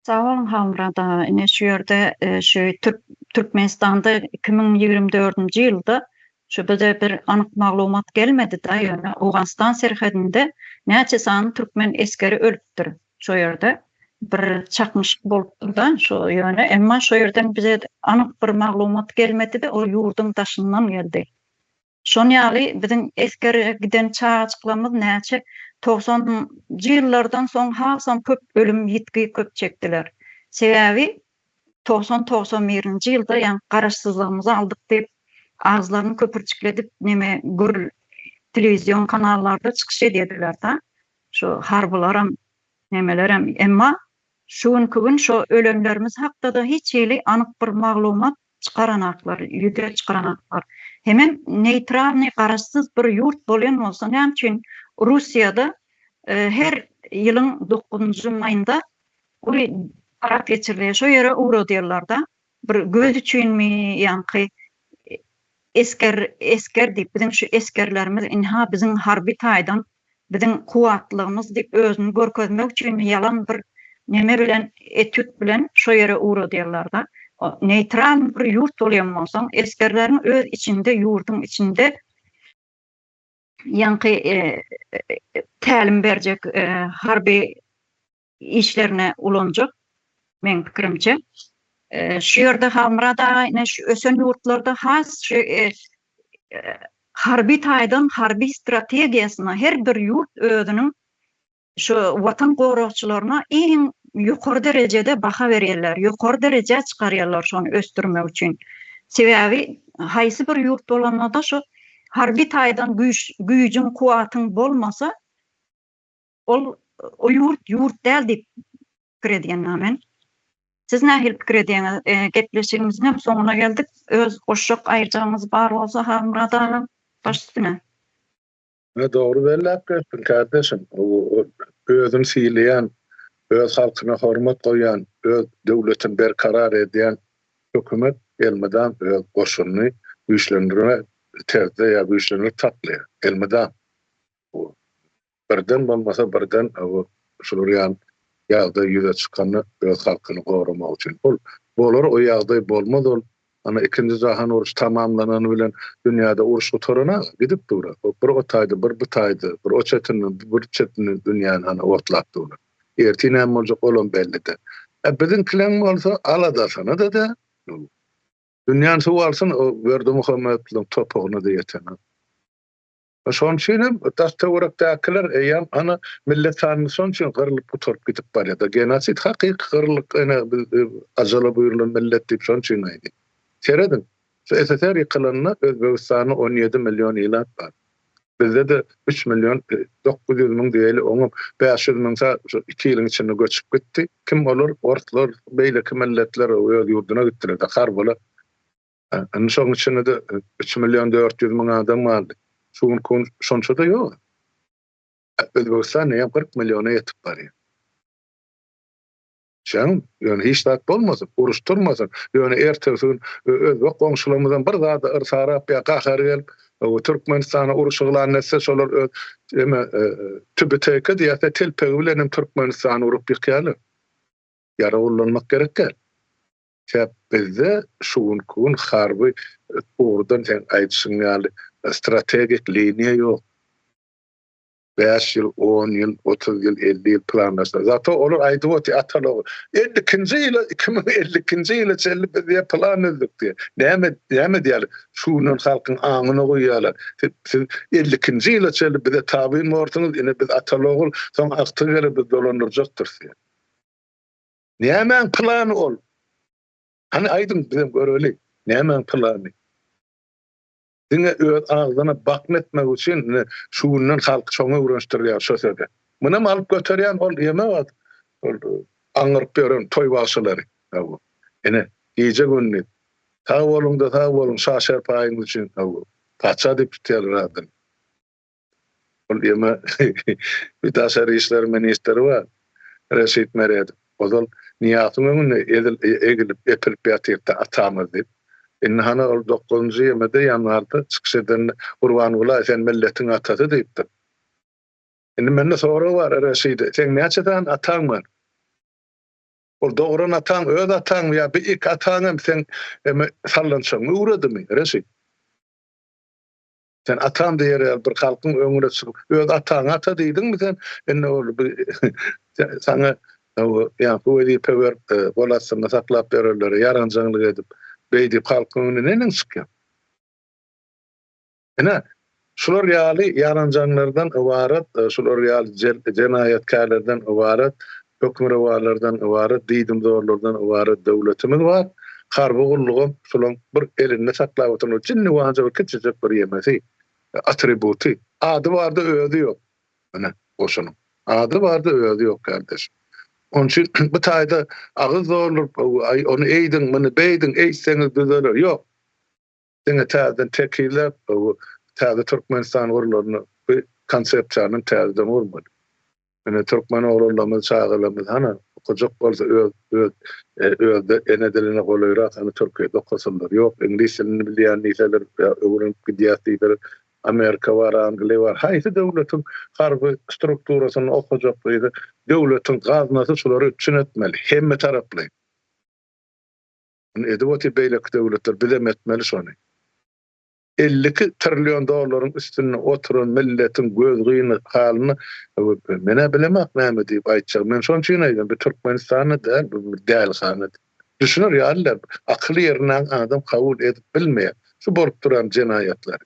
Sag boluň Halmyrat aga. Ine şu ýerde şu Türkmenistanda 2024-nji ýylda şu bize bir anyk maglumat gelmedi-de, ýöne Owganystan serhedinde näçe sany türkmen esgeri ölüpdir şo ýerde. Bir çaknyşyk bolupdyr-da şo ýöne, emma şo ýerden bize anyk bir maglumat gelmedi-de, ol ýurduň daşyndan geldi. Şon ýaly biziň esgere giden çagajyklarymyz näçe togsanynjy ýyllardan soň hasam köp ölüm ýitgi köp çekdiler. Sebäbi 90 91-nji ýylda ýaňky garaşsyzlygymyzy aldyk diýip agyzlaryny köpürjikledip neme gürl telewizion kanallarda çykyş edýediler-da şu harbylaram nemelerem emma şu günki gün şo ölenlerimiz hakda-da hiç hili anyk bir maglumat çykaranaklar, ýüze çykaranaklar. Hemem neýtralnyý garaşsyz bir ýurt bolýan bolsa näme üçin Russiýada her ýylyň dokuzynjy maýynda uly parad geçirilýär. Şo ýere ugradýarlar-da. Bir göz üçinmi ýaňky esger esger diýip biziň şu esgerlerimiz ynha biziň harby taýdan biziň kuwwatlygymyz diýip özüni görkezmek üçin ýalan bir neme bilen etýud bilen şo ýere ugradýarlarda. Neýtral bir ýurt bolýan bolsaň esgerleriň öz içinde ýurduň içinde ýaňky tälim berjek harby işlerine ulanjak meň pikirimçe. Şu ýerde Halmyrat aga ine şu ösen ýurtlarda has şu harby taýdan harby strategiýasyna her bir ýurt özüniň şu watan goragçylaryna iň ýokary derejede baha berýärler, ýokary derejä çykarýarlar şony ösdürmek üçin. Sebäbi haýsy bir ýurt bolanda-da şu harby taýdan güýç güýjüň, kuwwatyň bolmasa Ol o ýurt ýurt däl diýip pikir edýän men. Siz nähili pikir edýäňiz? Gepleşigimiziň hem soňuna geldik. Öz goşjak aýyrjagyňyz bar bolsa Halmyrat aga baş üstüne. Ne dogry belläp geçdiň kardeşim. Özüni sylaýan, öz halkyna hormat goýýan, öz döwletini berkarar edýän hökümet elmydam öz goşunyny güýçlendirme terzde ýa güýçlendirip saklaýar. Elmydam. Birden bolmasa birden şular ýaly ýagdaý ýüze çykanda öz halkyny goramak üçin. Ol bolar o ýagdaý bolmaz ol ana ikinji jahan urşy tamamlanany bilen dünýäde uruş gutarana gidip dur. Bir o taýda bir bu taýda bir o çetinden bir çetinden dünýäni ana otlap durlar. Ertir näme boljak olam belli däl. E biziňkileň bolsa aladasyny-da däl. Dünýäni suw alsyn o Berdimuhamedliň topugyna-da ýetenok. Şonuň üçin hem daş-töwerekdäkiler eýýäm ana millet sanyny şonuň üçin gyrylyp gutaryp gidip barýar-da. Genosid hakyky gyrylyk ene biz ajala buýrulan millet diýip şonuň üçin aýdýan. Serediň, şu SSR ýykylanda Özbegistanda 17 million ilat bar. Bizde-de 3 million 900 müň diýeli, oňam 500 müň şu iki ýylyň içinde göçüp gitdi. Kim olar? Orslar, beýleki milletler öz ýurduna gitdiler-de, harbylar. Indi şonuň içinde-de 3 million 400 müň adam galdy. Şu günki gün şonça-da ýok. Özbegistan eýýäm 40 milliona ýetip barýar. Şeň, ýöne hiç zat bolmasyn, uruş turmasyn. Ýöne ertesi gün özbek goňşularymyzam bir zada yrsarap ýa gahary gelip, Türkmenistana uruş yglan etse, şolar öz eme tübüteýke diýýärse telpegi bilen hem Türkmenistany urup ýykýarlar. Ýarag ullanmak gerek däl. Sebäp bizde şu günki gün harby ugurdan seň aýdyşyň ýaly strategik liniýa ýok. Bäş ýyl, on ýyl, 30 ýyl, 50 ýyl planlaşdyr. Zato olar aýdyp otyr atalygy. 52-nji ýyla, 2052-nji ýyla çenli biz diýe plan düzdük diýe. Näme, näme diýýärler? Şu günden halkyň aňyna guýýarlar. Siz, siz 52-nji ýyla çenli bize tabyn borsuňyz, ine biz ataly-ogul, soň agtyk geler biz dolandyrjakdyrys diýe. Nämäň plany ol? Hany aýdyň bizem göreli. Nämäň plany? Diňe öz agzyna bakna etmek üçin ine şu günden halky şoňa öwrenişdirýär şo söze. Munam alyp göterýän ol ýeme bar. Ol aňňyryp ýören toý bagşylary. Hawa. Ine gije gündiz. Sag boluň-da sag boluň şa şerpaýyňyz üçin. Hawa. Patyşa diýip tutýarlar adyny. Ol ýeme bir daşary işler ministri bar. Reşit Meredow. Ozal Nyýazyň öňünde edil egilip, epilip ýatyrdy atamyz diýip. Indi hany ol dokuzynjy ýemede ýanwarda çykyş edende Gurbanguly sen milletiň atasy diýipdir. Indi mende sorag bar Reşide, seň näçe sany ataň bar? Ol dogran ataň öz ataňmy ýa bir iki ataň hem seň eme sallançagyňy üwredimi Reşit? Sen atam diýer ýaly bir halkyň öňüne çykyp, öz ataňa ata diýdiňmi sen? Indi ol bir saňa ýaňky wezipe berip, e, gol astynda saklap ýörenlere ýaranjaňlyk edip, beý diýip halkyň öňüne neneň çykýaň? Ine, şular ýaly ýaranjaňlardan ybarat, e, şular ýaly jenaýatkärlerden ybarat hökmürowanlardan ybarat, diýdimzorlardan ybarat döwletimiz bar. Harby gullugam şolaň bir elinde saklap oturan jinniwanja bir kiçijik bir ýemesi, atributy. Ady barda özi ýok. Ine, goşunyň. Ady barda özi ýok kardeşim. Onuň üçin bu taýda agyz dolduryp, aý ony eýdiň, muny beýdiň, eýtseňiz düzeler. Ýok. Diňe täzeden tekizläp, täze Türkmenistan gurlanda bu konsepsiýany täzeden gurmaly. Ine türkmen oglanlarymyz, çagalarymyz hany okajak bolsa öz öz özde ene diline golaýrak hany Türkiýede okasynlar. Ýok iňlis dilini bilýän diýseler ýa öwrenip gidýäs diýseler Amerika bar, Angliýa bar. Haýsy döwletiň harby strukturasynda okajak diýse döwletiň gaznasy şulary üpjün etmeli hemme taraplaýyn. Muny edip otyr beýleki döwletler bizem etmeli şony. 52 trillion dollaryň üstünde oturan milletiň gözgyny halyny men-ä bilemok näme diýip aýtjagymy. Men şonuň üçin aýdýan, bu Türkmenistanda däl, bu bir dälihana diýip. Düşüner ýaly däl. Akyly ýerindäki adam kabul edip bilmeýär şu bolup duran jenaýatlary.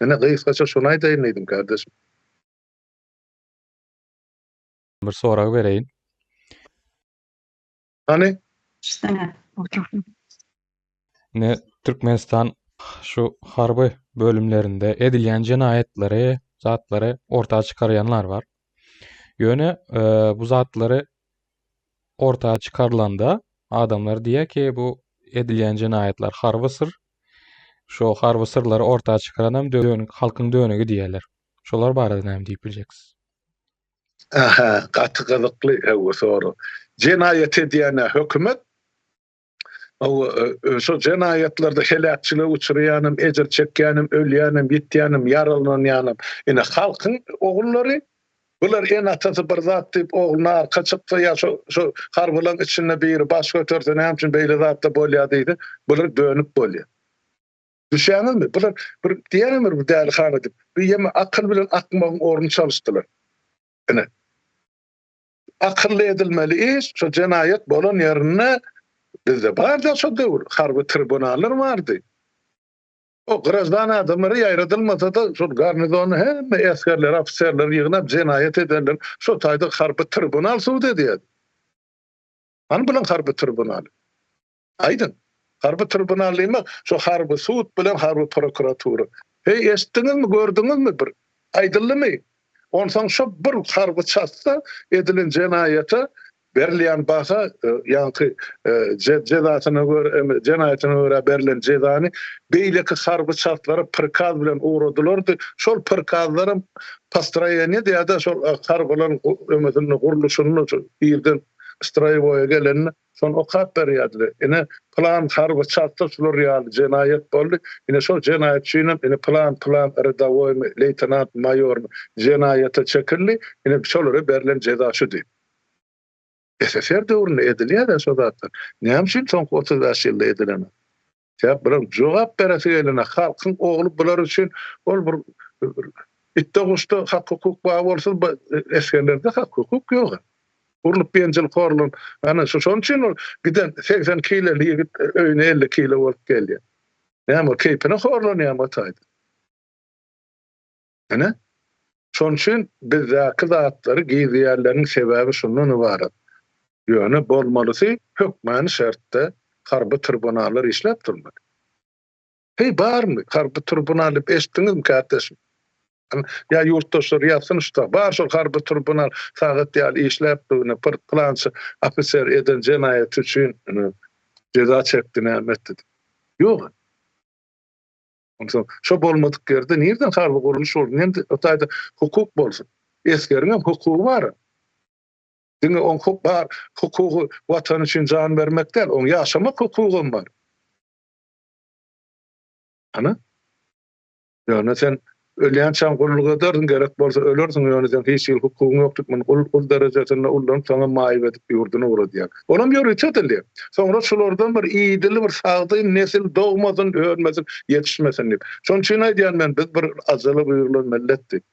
Ine gysgaça şuny aýdaýyn diýdim kardeşim. Bir sorag bereýin. Hany? Ine Türkmenistan şu harby bölümlerinde edilýän jenaýatlary, zatlary orta çykarýanlar bar. Ýöne e, bu zatlary orta çykarylanda adamlar diýýär ki, bu edilýän jenaýatlar harby syr. Şu harby syrlary orta çykaran hem dönük, halkyň dönügi diýýärler. Şolar barada näme diýip biljeksiz? Aha, gaty gyzykly bu sorag. Jenaýat edýän-ä hökümet, şo jenaýatlarda heläkçilige uçraýanam, ejir çekýänem, ölýänem, ýitýänem, ýaralanýanam ine halkyň ogullary. Bular ene-atasy bir zat diýip ogluna arka çyksa ýa şo şo harbylaryň içinde biri baş göterse näme üçin beýle zatlar bolýar diýse, bular dönük bolýar. Düşýäňizmi? Bular bir diýýänem bir dälihana diýip. Bir ýeme akyl bilen akmagyň ornuny çalyşdylar. Ine. Akylly edilmeli iş, şo jenaýat bolan ýerinde bizde bardy şo döwür harby tribunallar bardy. O graždan adamlary ýaýradylmasa-da, şol garnizonyň hemme esgerleri, ofiserleri ýygnap jenaýat edenleri şo taýda harby tribunal sud edýärdi. Hany bulaň harby tribunaly? Aýdyň. Harby tribunal diýmek, şo harby sud bilen harby prokuratura. Heý, eşitdiňizmi, gördüňizmi bir? Aýdyldymy? Onsoň şo bir harby çasda edilen jenaýata berilýän baha, ýaňky jezasyna görä, jenaýatyna görä berlen jezany beýleki harby çaslara prikaz bilen ugradylardy. Şol prikazlaram postroýeniýede ýa-da şol harbylaryň ömesinde gurluşynda şo irden stroýewoýa gelende Şony okap berýärdiler. Ine, pylan harby çasda şular ýaly jenaýat boldy. Ine, şol jenaýat üçinem ine pylan-pylan rýadowoýmy, leýtenantmy, maýormy jenaýata çekildi. Ine, şolara berlen jeza şu diýip. SSR döwründe edilýär-dä şo zatlar. Näme üçin soňky 35 ýylda edilenok? Sebäp bular jogap beresi gelenok. Halkyň ogly bular üçin ol bir itde-guşda hak-hukuk bar bolsa, esgerlerde hak-hukuk ýok. Urlup ýenjilip horlan. Ana şu şonuň üçin ol giden 80 kileli ýigit öýüne 50 kilo bolup gelýär. Näme ol keýpine horlanýarmy o taýda? Ine. Şonuň üçin bizdäki zatlary gizleýänleriniň sebäbi şundan ybarat. Ýöne bolmalysy hökmany şertde harby tribunallar işläp durmaly. Heý barmy harby tribunal diýip eşitdiňizmi kärdeşim? Ýa ýurtdaşlar ýazsyn şuta. Bar şol harby tribunal sagat ýaly işläp dur ine bir pylança ofiser eden jenaýaty üçin ine jeza çekdi näme etdi diýip. Ýok. Onsoň şo bolmadyk ýerde nirden harby gurluş bolsun hem o taýda hukuk bolsun. Esgeriň hem hukugy bar. Diňe oň bar hukugy watan üçin jan bermek däl, oň ýaşamak hukugam bar. Ana. Ýöne sen ölýänçäň gulluk edersiň, gerek bolsa ölersiň, ýöne sen hiç hili hukugyň ýok diýip, muny gul, gul derejesinde ullanyp, soňam maýyp edip ýurduna ugradýar. Olam ýörite edilýär. Soňra şulardan bir idili bir sagdyn nesil dogmasyn, önmesin, ýetişmesin diýip. Şonuň üçin aýdýan men, biz bir ajala buýrulan millet diýip.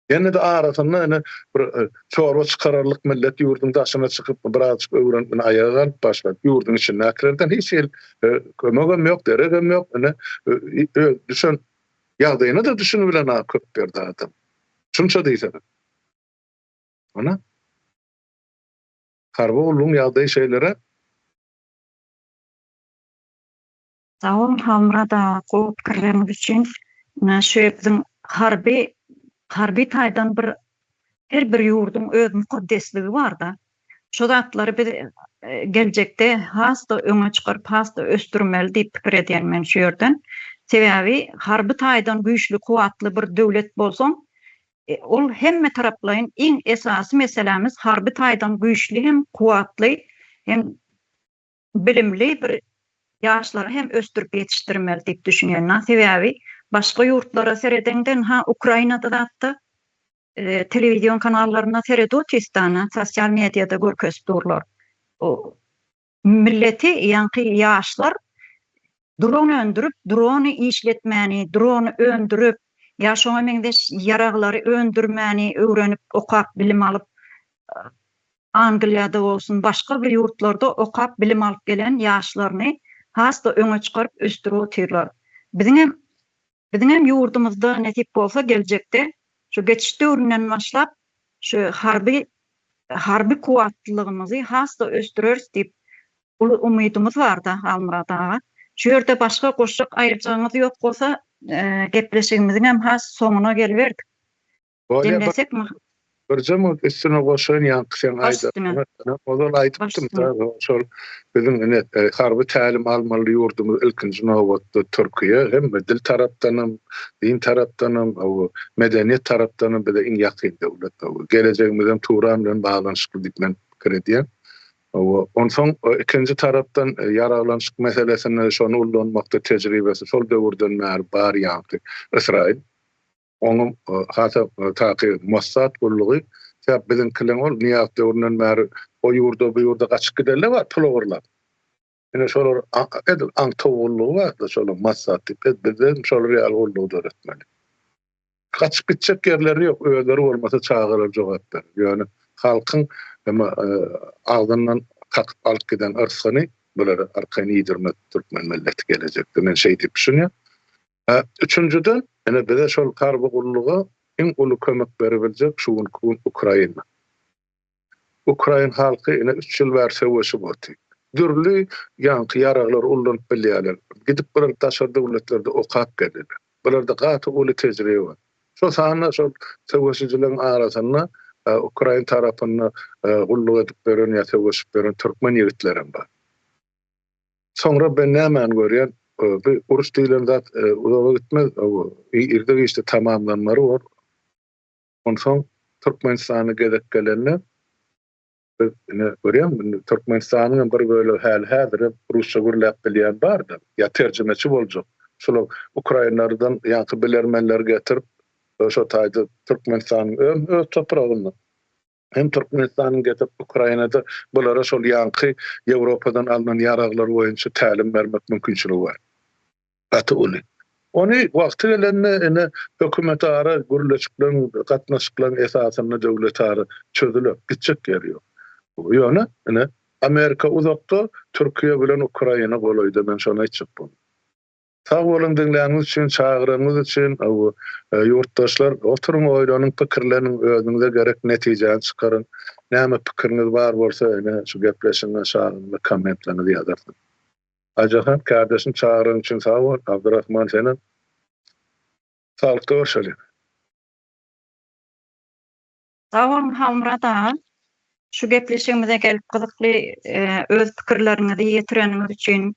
Ýene-de arasynda ine bir çorba çykararlyk millet ýurduň daşyna çykyp, birazjyk öwrenip, ine aýaga galyp başlady. Ýurduň içindäkilerden hiç hili kömegem ýok, deregem ýok. Ine öz düşen ýagdaýyna-da düşünibilenok köp ýerde adam. Şunça diýseňiz. Ana. Harby gullugyň ýagdaýy şeýleräk. Sag boluň Halmyrat aga gowy pikirleriňiz üçin. Ine şu biziň harby harby taýdan bir her bir ýurduň öz mukaddesligi barda. Şo zatlary biz geljekde has-da öňe çykaryp has-da ösdürmeli diýip pikir edýän men şu ýerden. Sebäbi harby taýdan güýçli kuwwatly bir döwlet bolsaň ol hemme taraplaýyn iň esasy meselämiz harby taýdan güýçli hem kuwwatly hem bilimli bir ýaşlary hem ösdürip ýetişdirmeli diýip düşünýän. Sebäbi başga ýurtlara seredeňde ynha Ukrainada zatda telewizion kanallarynda seredip otyrysdana sosial mediada görkezip durlar. Milleti ýaňky ýaşlar dron öndürip, drony işletmäni, drony öndürip ýa şoňa meňzeş ýaraglary öndürmäni öwrenip, okap, bilim alyp Angliýada bolsun, başga bir ýurtlarda okap bilim alyp gelen ýaşlaryny has-da öňe çykaryp ösdürip otyrlar. Biziňem biziňem ýurdumyzda nesip bolsa geljekde şu geçiş döwründen başlap şu harby harby kuwwatlylygymyzy has-da ösdüreris diýip uly umydymyz barda Halmyrat aga. Şu ýerde başga goşjak aýyrjagyňyz ýok bolsa gepleşigimiziňem has soňuna geliberdik. Jemlesekmi? Birje minut üstüne goşaýyn ýaňky seň aýdanyňa. Ozal aýdypdym da şol biziň ine harby tälim almaly ýurdumyz ilkinji nobatda Türkiýe hem dil tarapdanam, din tarapdanam, medeniýet tarapdanam bize iň ýakyn döwlet. Gelejegimizem Turan bilen baglanyşykly diýip men pikir edýän. Onsoň ikinji tarapdan ýaraglanyşyk meselesinde şony ullanmakda tejribesi şol döwürden bäri bar ýaňky Ysraýyl. Onuň hasam takygy Mossad gullugy, sebäp biziňkileň ol Nyýazow döwründen bäri o ýurda bu ýurda gaçyp gidenler bar pul ogurlap. Ine şolar edil aňtaw gullugy bar-da şolaň Mossad diýip. Biz bizem şolar ýaly gullugy döretmeli. Gaçyp gitjek ýerleri ýok, özleri bolmasa çagalary jogap berer. Ýöne halkyň agzyndan kakyp alyp giden yrsgyny. Bulary arkaýyn iýdirmez türkmen milleti gelejekde. Men şeý diýip düşünýän. Üçünjiden, ine bize şol harby gulluga iň uly kömek beribiljek şu günki gün Ukraina. Ukrain halky ine üç ýyl bäri söweşip otyr. Dürli ýaňky ýaraglary ullanyp bilýärler. Gidip bular daşary döwletlerde okap geldiler. Bularda gaty uly tejribe bar. Şol sanda şol söweşijileriň arasynda ukrain tarapynda gulluk edip ýören ýa söweşip ýören türkmen ýigitlerem bar. Soňra ben nämäni görýän, bu uruş diýlen zat uzaga gitmez, irde-giçde tamamlanmary bor. Onsoň Türkmenistana gezek gelende biz ine görýäňmi indi Türkmenistanyň hem bir bölegi häli-häzirem rusça gürläp bilýän bar-da, ýa terjimeçi boljak. Şular ukrainlerden ýaňky bilermenleri getirip, şo taýda Türkmenistanyň hem öz topragynda, hem Türkmenistanyň getirip Ukrainada bulara şol ýaňky Ýewropadan alnan ýaraglar boýunça tälim bermek mümkinçiligi bar. Gaty uly. Ony wagty gelende ine hökümetara gürleşikleriň, gatnaşyklaryň esasynda döwletara çözüler. Gitjek ýeri ýok. Ýöne ine Amerika uzakda, Türkiýe bilen Ukraina golaýda men şony aýtjak boldum. Sag boluň diňläniňiz üçin, çagyranyňyz üçin. Ýurtdaşlar oturyň oýlanyň, pikirleniň, özüňize gerek netijäni çykaryň. Näme pikiriňiz bar bolsa ine şu gepleşigiň aşagynda kommentleriňizi ýazarsyňyz. Aýjahan kärdeşim çagyran üçin sag bol, Abdurahman senem. Saglykda görşeliň. Sag boluň Halmyrat aga. Şu gepleşigimize gelip gyzykly öz pikirleriňizi ýetireniňiz üçin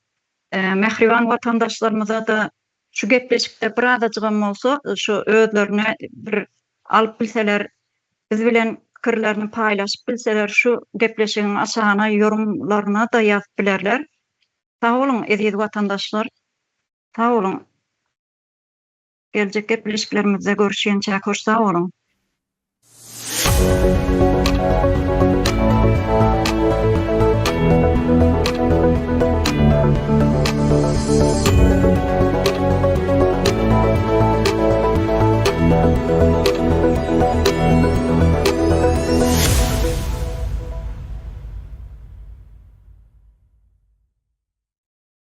mähriban watandaşlarymyza-da şu gepleşikde birazajygam bolsa şu özlerine bir alyp bilseler biz bilen pikirlerini paýlaşyp bilseler şu gepleşigiň aşagyna ýorumlaryna-da ýazyp bilerler. Sag boluň eziz watandaşlar. Sag boluň. Geljek gepleşiklerimizde görüşýänçäk hoş sag boluň.